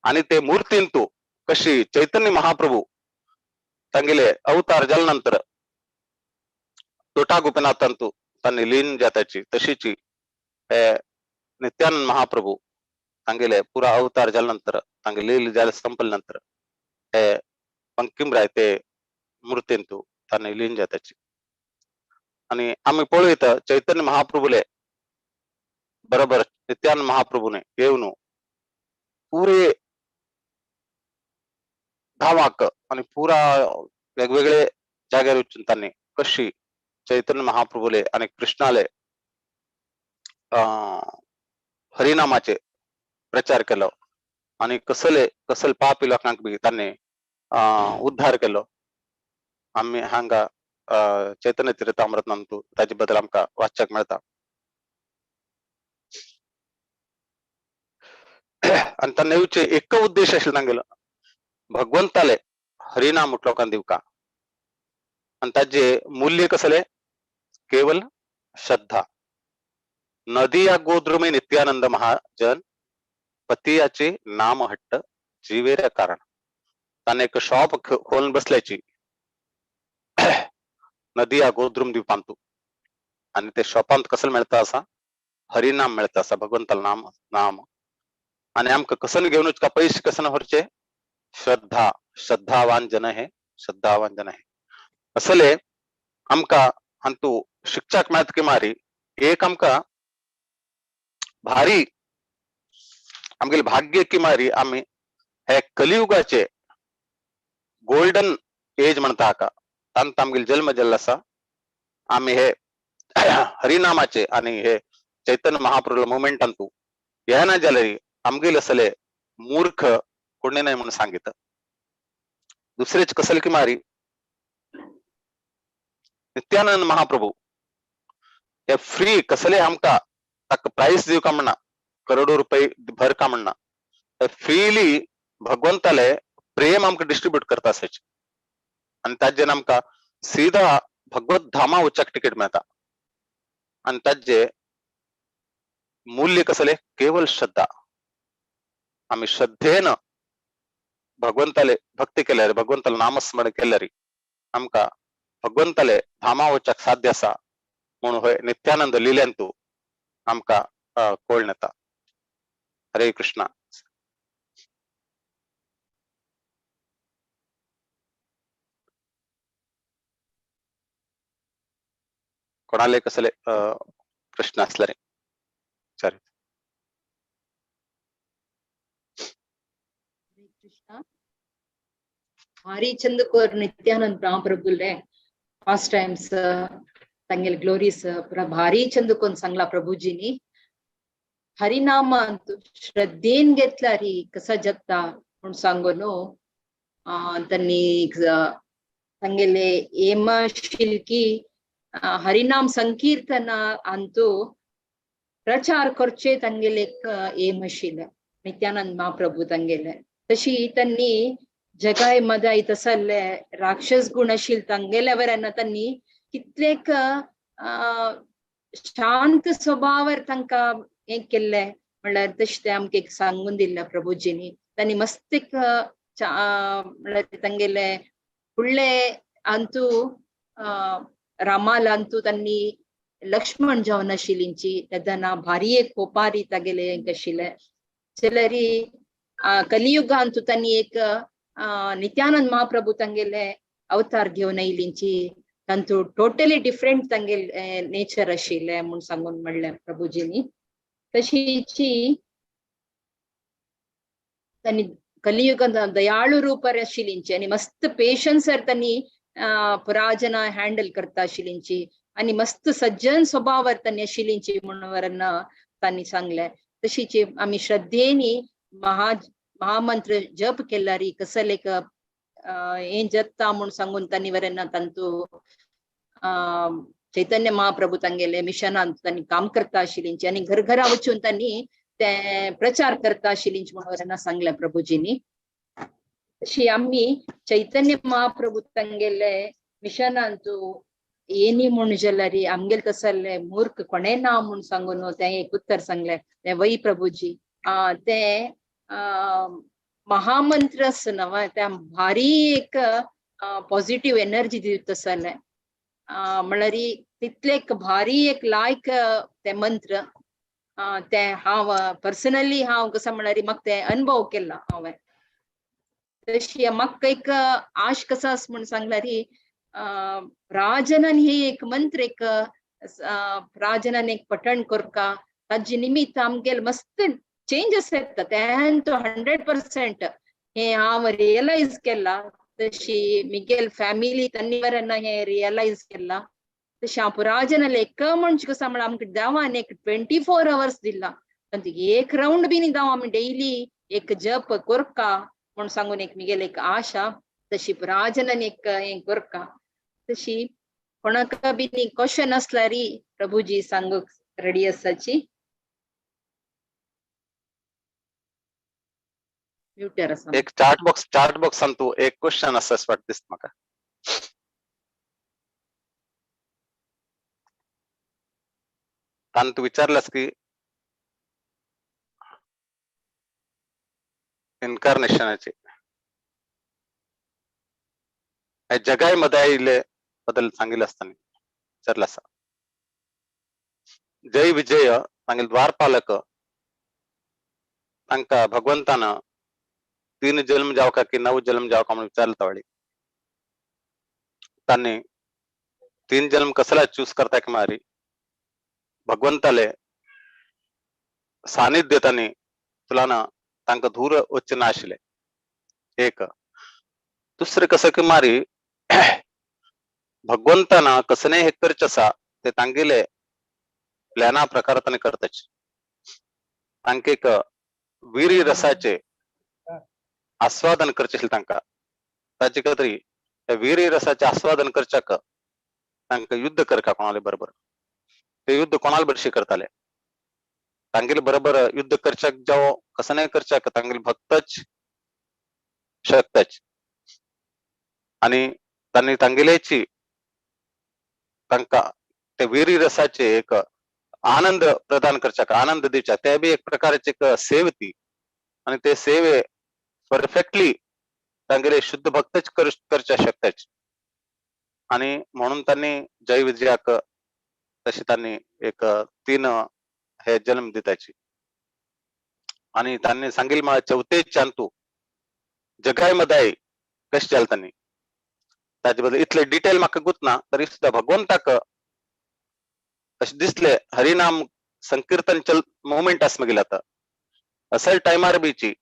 आणि ते मूर्तींतू कशी चैतन्य महाप्रभू तांगेले अवतार जाले नंतर तोटा गोपीनाथांतू तांणी लीन जाताची तशीची हे नित्यानंद महाप्रभू तांगेले पुरा अवतार जाले नंतर तांगे लील जाले संपले नंतर हे बंकिमराय ते मूर्तींतू तांणी लीन जाताची. आणि आमी पळयता चैतन्य महाप्रभूले बरोबर नित्यानंद महाप्रभूने येवन पुरे गांवाक आणि पुरा वेगवेगळे जाग्यार वचून तांणी कशी चैतन्य महाप्रभूले आणि कृष्णाले हरिनामाचे प्रचार केलो आणि कसले कसले पापी लोकांक बी तांणी उद्धार केलो. आमी हांगा चैतन्य चरितामृतांतू ताजे बद्दल आमकां वाचच्याक मेळटा. आणि तांणी येवचे एक उद्देश आशिल्लो तांगेलो भगवंताले हरिनाम लोकांक दिवका. आनी ताजे मूल्य कसले? केवल श्रद्धा. नदिया गोद्रुमे नित्यानंद महाजन पतियाचे नाम हट्ट जीवेर कारण. ताणे एक शॉप खोलून बसल्याची नदिया गोद्रुम द्वीपांतू, आणि ते शॉपांत कसं मेळता असा? हरिनाम मेळता असा, भगवंताला नाम नाम. आणि आमकां कसन घेवनूच का पैसे कसन व्हरचे? श्रद्धा. श्रद्धावान जन हे, श्रद्धावान जन हे. असले आमकां हांतू शिक्षाक मेळत की मारी एक आमकां भारी आमगेले भाग्य की मारी आमी हे कलियुगाचे गोल्डन एज म्हणता हाका, तांत आमगेले जल्म जाल्लो आसा. आमी हे हरिनामाचे आणि हे चैतन्य महाप्रभू मुवमेंटांतू येना जाल्यार आमगेले असले मूर्ख कोणी नाही म्हणून सांगितलं. दुसरेच कसले की मारी नित्यानंद महाप्रभू हे फ्री कसले आमकां ताका प्राइस दिवका म्हणना, करोडो रुपये भर का म्हणना, फ्रीली भगवंताले प्रेम आमकां डिस्ट्रीब्यूट करता आसाचे. आनी ताजेन आमकां सीधा भगवत धामा वचपाक तिकेट मेळता. आनी ताजे मूल्य कसले? केवल श्रद्धा. आमी श्रद्धेन भगवंताले भक्ती केल्यार, भगवंताले नामस्मरण केल्यार आमकां भगवंताले धामा वचपाक साध्य आसा म्हणून होय नित्यानंद लिल्यांतू आमकां कळून येता. हरे कृष्णा. कोणाले कसले प्रश्न असल्यार सॉरी. कृष्णा. भारी चंद कोर नित्यानंद महाप्रभुले फास्ट टाइम्स ತಂಗೆಲ್ ಗ್ಲೋರೀಸ್ ಪುರ ಭಾರಿ ಚಂದ कोण सांगला प्रभुजीनी. हरिनाम श्रद्धेन घेतला री कसा जगता म्हणून सांगून त्यांनी सांगेले एम शिल्की हरिनाम संकीर्तन अंतू प्रचार करचे तांगेले एम आशिल्ले नित्यानंद महाप्रभू तांगेले. तशी त्यांनी जगाय मदाय तसले राक्षस गुण आशिल्ले तांगेल्यावरांना त्यांनी कितलेक शांत स्वभावार तांकां हें केल्लें म्हणल्यार तशें तें आमकां एक सांगून दिल्लें प्रभुजींनी. तांणी मस्त एक म्हणल्यार तांगेले फुडले अंतू रामाला अंतू तांणी लक्ष्मण जावन आशिल्लींची तेन्ना भारी एक कोपारी तागेले हें आशिल्लें. जाल्यार कलियुगांतू तांणी एक नित्यानंद महाप्रभू तांगेले अवतार घेवन आयिल्लींची तांतू टोटली डिफरंट तांगेले नेचर आशिल्लें म्हूण सांगून म्हणलें प्रभुजींनी. तशीची तांणी कलियुगांत दयाळू रूपार आशिल्लींची आनी मस्त पेशन्सार तांणी पुराजना हँडल करता आशिल्लींची आनी मस्त सज्जन स्वभावार तांणी आशिल्लींची म्हणून तांणी सांगलें. तशीची आमी श्रद्धेनी महामंत्र जप केल्यार कसले एक हें जत्ता म्हूण सांगून तांणी वरेन तांतू चैतन्य महाप्रभू तांगेले मिशनान तांणी काम करता आशिल्लींची आनी घर घरा वचून तांणी ते प्रचार करता आशिल्लींची म्हणून वरेन सांगलें प्रभुजींनी. तशी आमी चैतन्य महाप्रभू तांगेले मिशनांतू येनी म्हूण जाल्यार आमगेले तसले मूर्ख कोणें ना म्हूण सांगून तें एक उत्तर सांगलें तें वय प्रभुजी. तें महामंत्र आसा न्हय त्या भारी एक पॉझिटिव्ह एनर्जी दिता आसलें. म्हणल्यार तितले एक भारी एक लायक तें मंत्र तें हांव पर्सनली हांव कसो म्हणल्यार म्हाका तें अनुभव केला हांवें. तशी म्हाका एक आश कसो आसा म्हूण सांगल्यार राजनान ही एक मंत्र एक राजनान एक पठण करका ताजे निमित्त आमगेले मस्त चेंजस येता तें 100% हे हांव रियलायज केला. तशी मिगेल फॅमिली तांणी वरेन हें रियलायज केला. तशें हांव पुराजनाले एक म्हणजे कसो म्हळ्यार आमकां देवान एक 24 आवर्स दिला, एक रावंड बी दाव आमी डेली एक जप कोरका म्हूण सांगून एक मिगेल एक आशा. तशी पुराजनान एक हें कोरका. तशी कोणाक बी क्वेश्चन आसल्यार प्रभुजी सांगूंक रेडी आसाची. म्युटर आसा. एक चार्ट बॉक्स चार्ट बॉक्सान तूं एक क्वेश्चन आसा वाट दिसता म्हाका. तांणी तूं विचारलास की इन्कार्नेशनाचे जगाय मध्ये आयिल्ले बद्दल सांगिल्लें आसतना विचारलें आसा. जय विजय तांगेले द्वारपालक तांकां भगवंतान 3 जन्म जावका की 9 जन्म जावका म्हणून विचारलं तवाळी. तांणी 3 जन्म कसला चूज करता की मारी भगवंताले सानिध्य तांणी तुला तांकां धूर वचचें ना आशिल्लें. एक दुसरें कसं की मारी भगवंतान कसने हे करचें आसा ते तांगेले प्लॅना प्रकार तांणी करताच. तांकां एक वीरी रसाचे आस्वादन करचें आशिल्लें तांकां. ताचे खातीर त्या वीरी रसाचे आस्वादन करच्याक तांकां युद्ध करका कोणाले बरोबर. ते युद्ध कोणाले बरशी करताले तांगेले बरोबर युद्ध करच्याक जावं कसं नाही करच्याक तांगेले भक्तच शकताच. आणि तांणी तांगेल्याची तांकां ते वीरी रसाचे एक आनंद प्रदान करच्याक आनंद दिवच्या ते बी एक प्रकारचे एक सेव ती आणि ते सेवे परफेक्टली तांगेले शुद्ध भक्तच करच्या शकताच. आणि म्हणून त्यांनी जय विजयाक तशी त्यांनी एक 3 हे जन्म दिताची. आणि त्यांनी सांगितलं मला चौथे चांतू जगाय मदाय कशें जालें तांणी ताजे बद्दल इतले डिटेल म्हाका गुतना तरी सुद्दां भगवंताक अशें दिसले हरिनाम संकीर्तन चल मुवमेंट आसा मागीर आतां असल टायमार बीची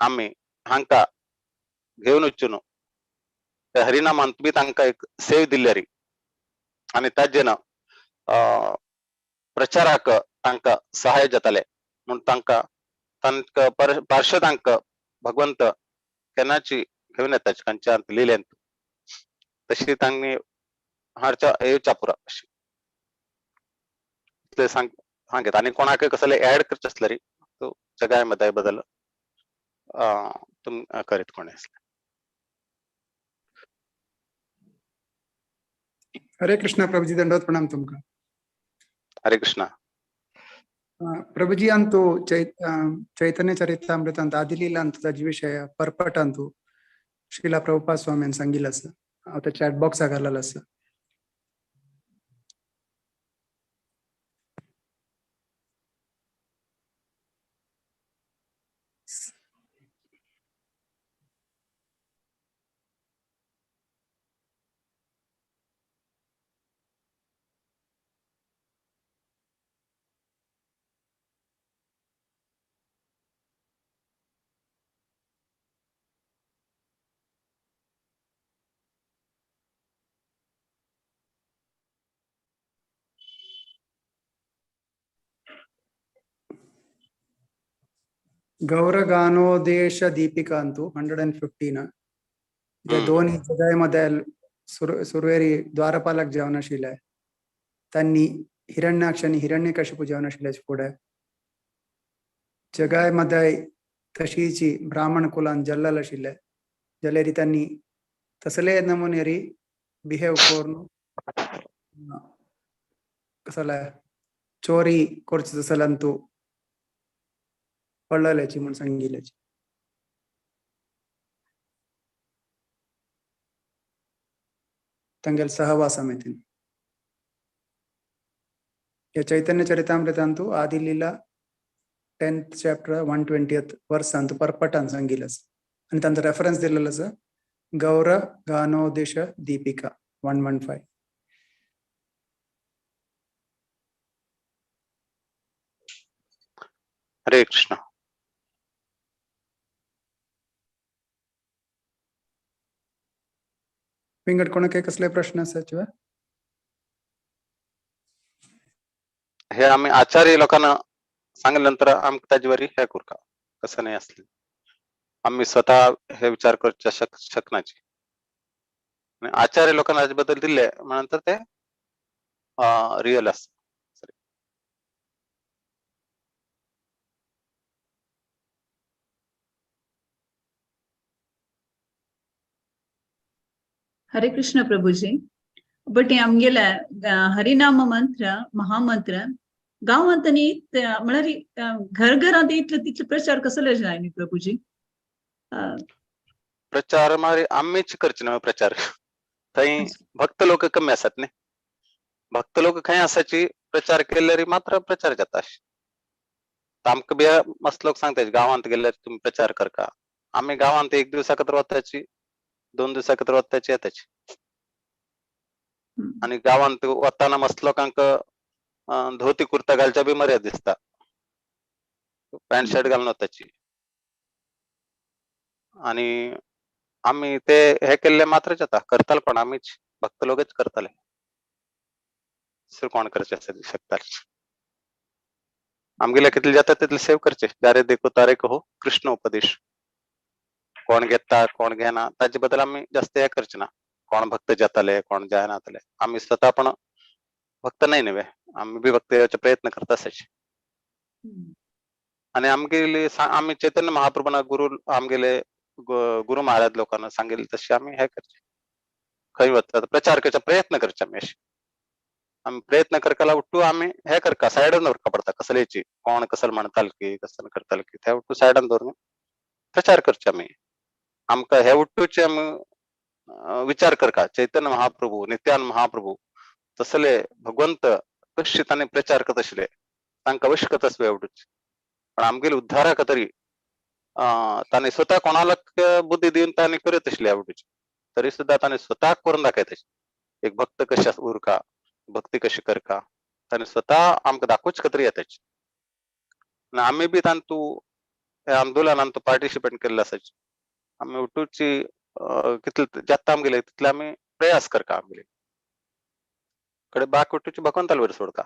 आमी हांकां घेवन वचून न्हू त्या हरिनामान बी तांकां एक सेव दिल्ली री आनी ताजें ना प्रचाराक तांकां सहाय जाताले म्हूण तांकां तांकां पार्षदांक भगवंत केन्नाची घेवन येता खंयच्या लिलेंत तशी तांणी हाडच्या येवच्या पुरा अशी इतलें सांगता. आनी कोणाक कसले ऍड करचें आसल्यार री तो जगाय मदाय बदल तुम करीत कोणी आसल्यार. हरे कृष्णा प्रभुजी, दंडवत प्रणाम तुमका. हरे कृष्णा प्रभुजी अंतु चैतन्य चरितामृत अंत आदिलीला अंत ताजी विषय परपट अंतु श्रीला प्रभुपाद स्वामी सांगिल्लें आसा. हांव त्या चॅट बॉक्साक घाललेलो आसा. गौरगानोदेश दीपिका अंतु 115 जे दोन जगायमध्ये सुरवेरी द्वारपालक जेवणाशील आहे त्यांनी हिरण्याक्ष आणि हिरण्यकशिपू जेवणाशिल्याचे पुढे जगायमध्ये तशीची ब्राह्मण कुलान जल्लल आशिल्ले जाल्यार त्यांनी तसले नमुनेरी बिहेव करून कसला चोरी करचे तसल्यान तू पडलेल्याची म्हूण सांगिल्ल्याची. तांगेले सहवासा मेतीन या चैतन्य चरितामृतांतु Adi Lila 10th chapter 120th verse अंतु परपटान सांगिल्लें आसा आनी तांचो रेफरन्स दिलेलो आसा गौर गानोदेश दीपिका 115. हरे कृष्णा. विंगड कोणाक कसले प्रश्न आसात? हे आम्ही आचार्य लोकांना सांगल्यानंतर आमकां ताजे वरी हे करता कसं नाही असले आम्ही स्वतः हे विचार करच्या शकनाची. आणि आचार्य लोकांना ताजे बद्दल दिले नंतर ते रियल आसता. हरे कृष्ण प्रभुजी. बट आमगेले हरिनाम मंत्र महामंत्र गांवांत न्ही म्हळ्यार घर घरांत इतले तितले प्रचार कसले जाय न्ही प्रभुजी? प्रचार मारी आम्हीच करचे ना प्रचार. थंय भक्त लोक कमी आसात न्ही, भक्त लोक खंय आसाची प्रचार केल्यार मात्र प्रचार जाता. आमकां बी मस्त लोक सांगता गांवांत गेल्यार तुमी प्रचार करका. आमी गांवांत एक दिवसाक वताची, 2 दिवसाक वताची येताची. आनी गांवांत वताना मस्त लोकांक धोती कुर्ता घालच्या बी मर्याद दिसता, पॅन्ट शर्ट घालून वताची. आणि आमी ते हे केल्ले मात्र जाता, करताले पण आमीच भक्त लोकच करताले, दुसरे कोण करचे शकता. आमगेले कितले जाता तितले सेव करचे. जारे देखो तारे कहो कृष्ण उपदेश. कोण घेता कोण घेना ताजे बद्दल आमी जास्त हे करचे ना. कोण भक्त जाताले कोण जायनातले, आमी स्वतः पण भक्त नाही नव्हे, आमी बी भक्त येवचे प्रयत्न करता आसाचे. आणि आमगेले आमी चैतन्य महाप्रभूना गुरु आमगेले गुरु महाराज लोकांना सांगितले तसे आमी हे करचे. खंय वता प्रचार करचे प्रयत्न करचे आमी. अशे आमी प्रयत्न करकाला उठू आमी हे करका सायडान दवरका पडता. कसलेची कोण कसल म्हणताल की कसल करताल की ते उठू सायडान दवरून प्रचार करचे आमी. आमकां हे उठूचे आमी विचार करका चैतन्य महाप्रभू नित्यानंद महाप्रभू तसले भगवंत कशी तांणी प्रचार करत आशिल्ले, तांकां अवश्य करता आसले उठूचे. पण आमगेले उद्धाराक तरी तांणी स्वतः कोणाला बुद्धी दिवन तांणी करत आशिल्ले उठूचे, तरी सुद्धा तांणी स्वतः करून दाखयत आशिल्ले. एक भक्त कशे उरका, भक्ती कशी करका तांणी स्वतः आमकां दाखोवच तरी येताची. आनी आमी बी तांतू ह्या आंदोलनान पार्टिसिपेट केल्ले आसाची. आमी उठूची कितले जाता आमगेले तितले आमी प्रयास करका आमगेले कडे बाक उठूची भगवंताला वयर सोडका.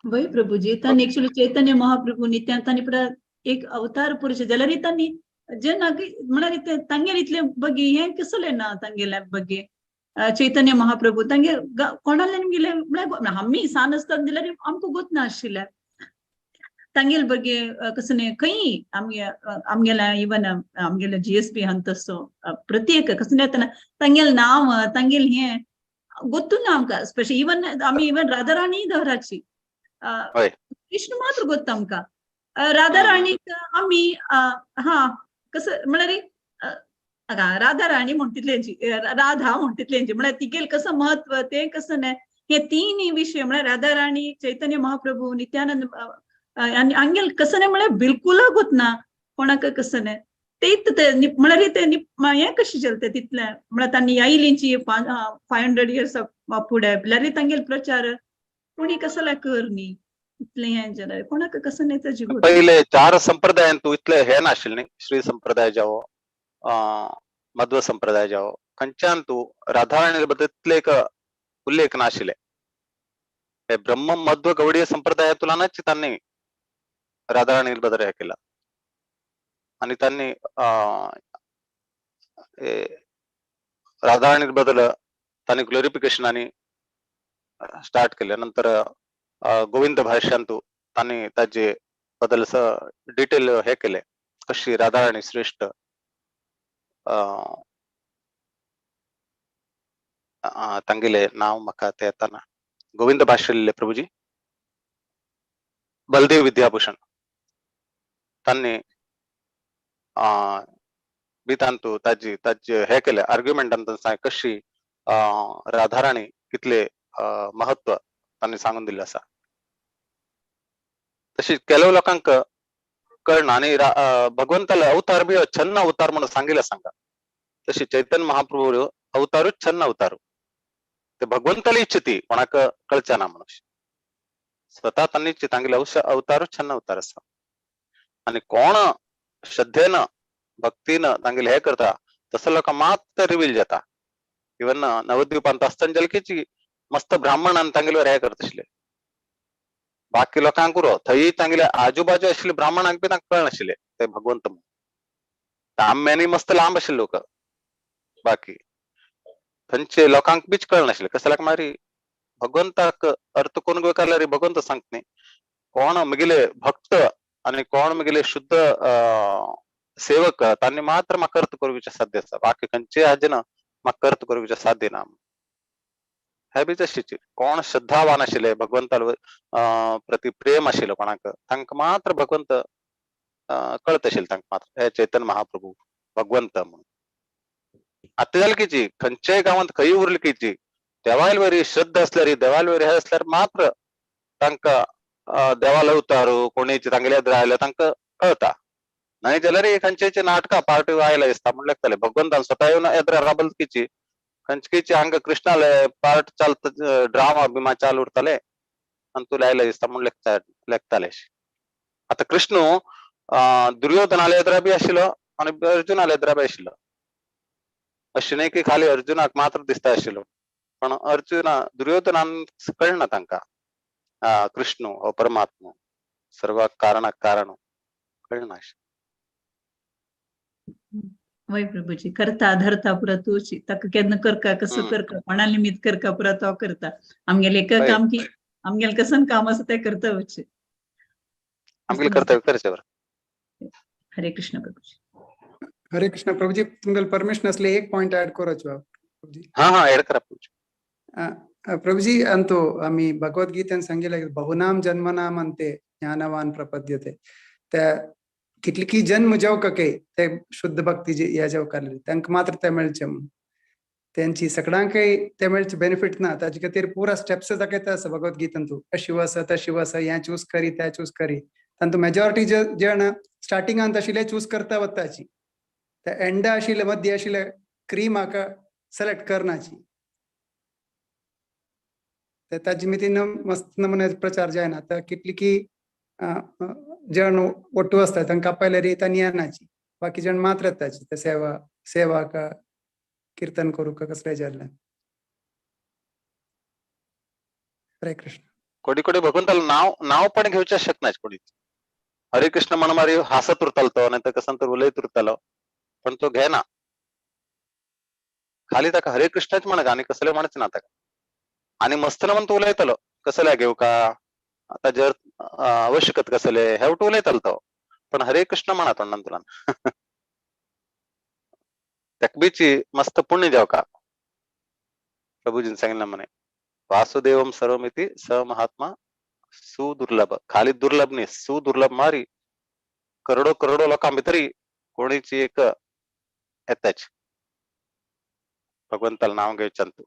वय प्रभुजी तांणी एक्चुअली चैतन्य महाप्रभू नित्यान तांणी पुरा एक अवतार पुरुष जाल्यार तांणी जेन्ना म्हळ्यार तांगेर इतले बगी हें कसलें ना तांगेले बगे चैतन्य महाप्रभू तांगे कोणाले गेले म्हळ्यार आमी सान आसतना जाल्यार आमकां गोत ना आशिल्लें तांगेल बगे कसले खंय आमगे आमगेल्या इवन आमगेले जीएसपी हंतसो प्रत्येक कसले तांगेल नांव तांगेल हें गोत्तू ना आमकां. स्पेशल इवन आमी इवन राधाराणी दवराची कृष्ण मात्र गोत्त आमकां. राधाराणीक आमी हा कसं म्हळ्यार राधाराणी म्हण तितलेंची राधा म्हण तितलेंची म्हळ्यार तिगेल कसं महत्व तें कसं न्ही हे तीन विशय म्हळ्यार राधाराणी चैतन्य महाप्रभू नित्यानंद आनी आंगेल कसं न्ही म्हळ्यार बिलकुल गोत ना कोणाक कसं न्ही तेच ते म्हळ्यार ते हें कशें चलता तितलें म्हळ्यार तांणी आयलींची 500 इयर्स फुडें म्हळ्यार तांगेल प्रचार कोणी कसला कर न्ही इतलें हें जाल्यार कोणाक कसं न्ही तेजी पहिले 4 संप्रदायान तूं इतले हे नाशिल्लें न्ही. श्री संप्रदाय जावो मध्व संप्रदाय जावो खंयच्यान तूं राधाराणी बद्दल इतले एक उल्लेख नाशिल्ले. हे ब्रह्म मध्व गौडीय संप्रदायातूनच तांणी राधाराणी बद्दल हे केला. आणि त्यांनी राधाराणी बद्दल त्यांनी ग्लोरिफिकेशन आणि स्टार्ट केले. नंतर गोविंद भाष्यांतू त्यांनी त्याचे बद्दल डिटेल हे केले कशी राधाराणी श्रेष्ठ. तांगेले नाव म्हाका ते येताना गोविंद भाष्य लिहिले प्रभुजी बलदेव विद्याभूषण त्यांनी बी तांतू ताजी ताजे हे केले आर्ग्युमेंट सांग कशी राधाराणी कितले महत्व तांणी सांगून दिल्लें आसा. तशी ಕೆಲವು लोकांक कळना. आणि भगवंताला अवतार बी छन्न अवतार म्हणून सांगितलं सांगा. तशी चैतन्य महाप्रभू अवतारूच छन्न अवतार ते भगवंताला इच्छिती कोणाक कळचा ना म्हणून स्वतः तांणी तांगेले अवतारूच छन्न अवतार आसा. आणि कोण श्रद्धेन भक्तीन तांगेले हे करता तसं लोकां मात्र रिवील जाता. इवन नवद्वीपांत आसतना जालकीची मस्त ब्राह्मण आनी तांगेले हे करता आशिल्ले. बाकी लोकांक उरो थंय तांगेले आजूबाजू आशिल्ले ब्राह्मणांक बी तांकां कळनाशिल्ले ते भगवंत म्हणून. तांब्यांनी मस्त लांब आशिल्ले लोक बाकी थंयचे लोकांक बीच कळनाशिल्ले. कसल्याक मारी भगवंताक अर्थ कोण गोयकारल्यार भगवंत सांगत न्ही. कोण म्हगेले भक्त आणि कोण म्हगेले शुद्ध सेवक तांणी मात्र म्हाका अर्थ करूंक साध्य आसा. बाकी खंयचे हाजे ना म्हाका अर्थ करूंक साध्य ना. हे बी तशीच कोण श्रद्धावान आशिल्ले भगवंता प्रती प्रेम आशिल्लो कोणाक तांकां मात्र भगवंत कळत आशिल्लें तांकां मात्र हे चैतन्य महाप्रभू भगवंत म्हणून. आतां जालें कितें खंयच्याय गांवांत खंय उरली कितें देवाल वरी श्रद्धा आसल्यार देवाल वरी हे आसल्यार मात्र तांकां देवालो अवतार कोणीच तांगेले आयल्यार तांकां कळता. न्हय जाल्यार खंयचे नाटकां पार्टी आयला दिसता म्हण लागताले भगवंतान स्वता येवन येद्रा राबल किची खंयचे हांगा कृष्णाले पार्ट चालता ड्रामा बिमा चालू उरताले आनी तुला आयला दिसता म्हण लेखताले. आतां कृष्ण दुर्योधनाले येद्रा बी आशिल्लो आनी अर्जुनाले येद्रा बी आशिल्लो. अशें न्हय की खाली अर्जुनाक मात्र दिसता आशिल्लो पण अर्जुना दुर्योधनान कळना तांकां कृष्ण हो परमात्मा सर्व कारणाक कारण कळना. वय प्रभूजी करता धरता पुरा तूची ताका केन्ना करका कसो करका कोणा निमित्त करका पुरा तो करता. आमगेले एक काम की आमगेले कसन काम आसा तें करता वचचे. आमगेले कर्तव्य करचे बरं. हरे कृष्ण प्रभूजी. हरे कृष्ण प्रभूजी तुमगेले परमिशन असले एक पॉइंट ऍड करूचो प्रभूजी. हा हा ऍड करा प्रभूजी. प्रभूजी अंतु आमी भगवद्गीतेन सांगिल्लें बहुनाम जन्मनाम अंते ज्ञानवान प्रपद्यते. त्या कितली जन्म जेवका के ते शुद्ध भक्ती ह्या जेवका तांकां मात्र ते मेळचे म्हणून तेंची सगळ्यांकय ते मेळचे बेनिफीट ना. ताजे खातीर पुरा स्टेप्स दाखयता आसा भगवद्गीतेन तूं अशी आसा तशी आसा हें चूज करी तें चूज करी. तांतू मेजॉरिटी जे स्टार्टिंगान आशिल्ले चूज करता वताची ते एंडा आशिल्ले मध्य आशिल्ले क्रीम हाका सिलेक्ट करनाची ते ताजे मितीन मस्त नमुने प्रचार जायना. आतां कितली की जण ಒಟ್ಟು आसता तांकां आपयल्यार तांणी येनाची बाकी जण मात्र येताची ते सेवा सेवा का कीर्तन करूंक का कसले जाल्ले. हरे कृष्ण. कोडी कोडी भगवंताला नाव नाव पण घेवचे शकनाच कोणी. हरे कृष्ण म्हण मारी हासत उरतालो तो नाही तर कसं तर उलयत उरतालो पण तो घेना. खाली ताका हरे कृष्णच म्हण आनी कसले म्हणच ना ताका. आनी मस्त म्हण तो उलयतालो कसले घेऊ का आता जर आवश्यकत कसले हेवट उलयतालो तो पण हरे कृष्ण म्हणा तोंडान तुला. तकबीची मस्त पुण्य जाव का प्रभूजीन सांगितलं म्हणे वासुदेवम सर्वमिति स महात्मा सुदुर्लभ. खाली दुर्लभ नाही सुदुर्लभ मारी करोडो करोडो लोकां भितरी कोणीची एक येताच भगवंताला नाव घेवच्यान तू.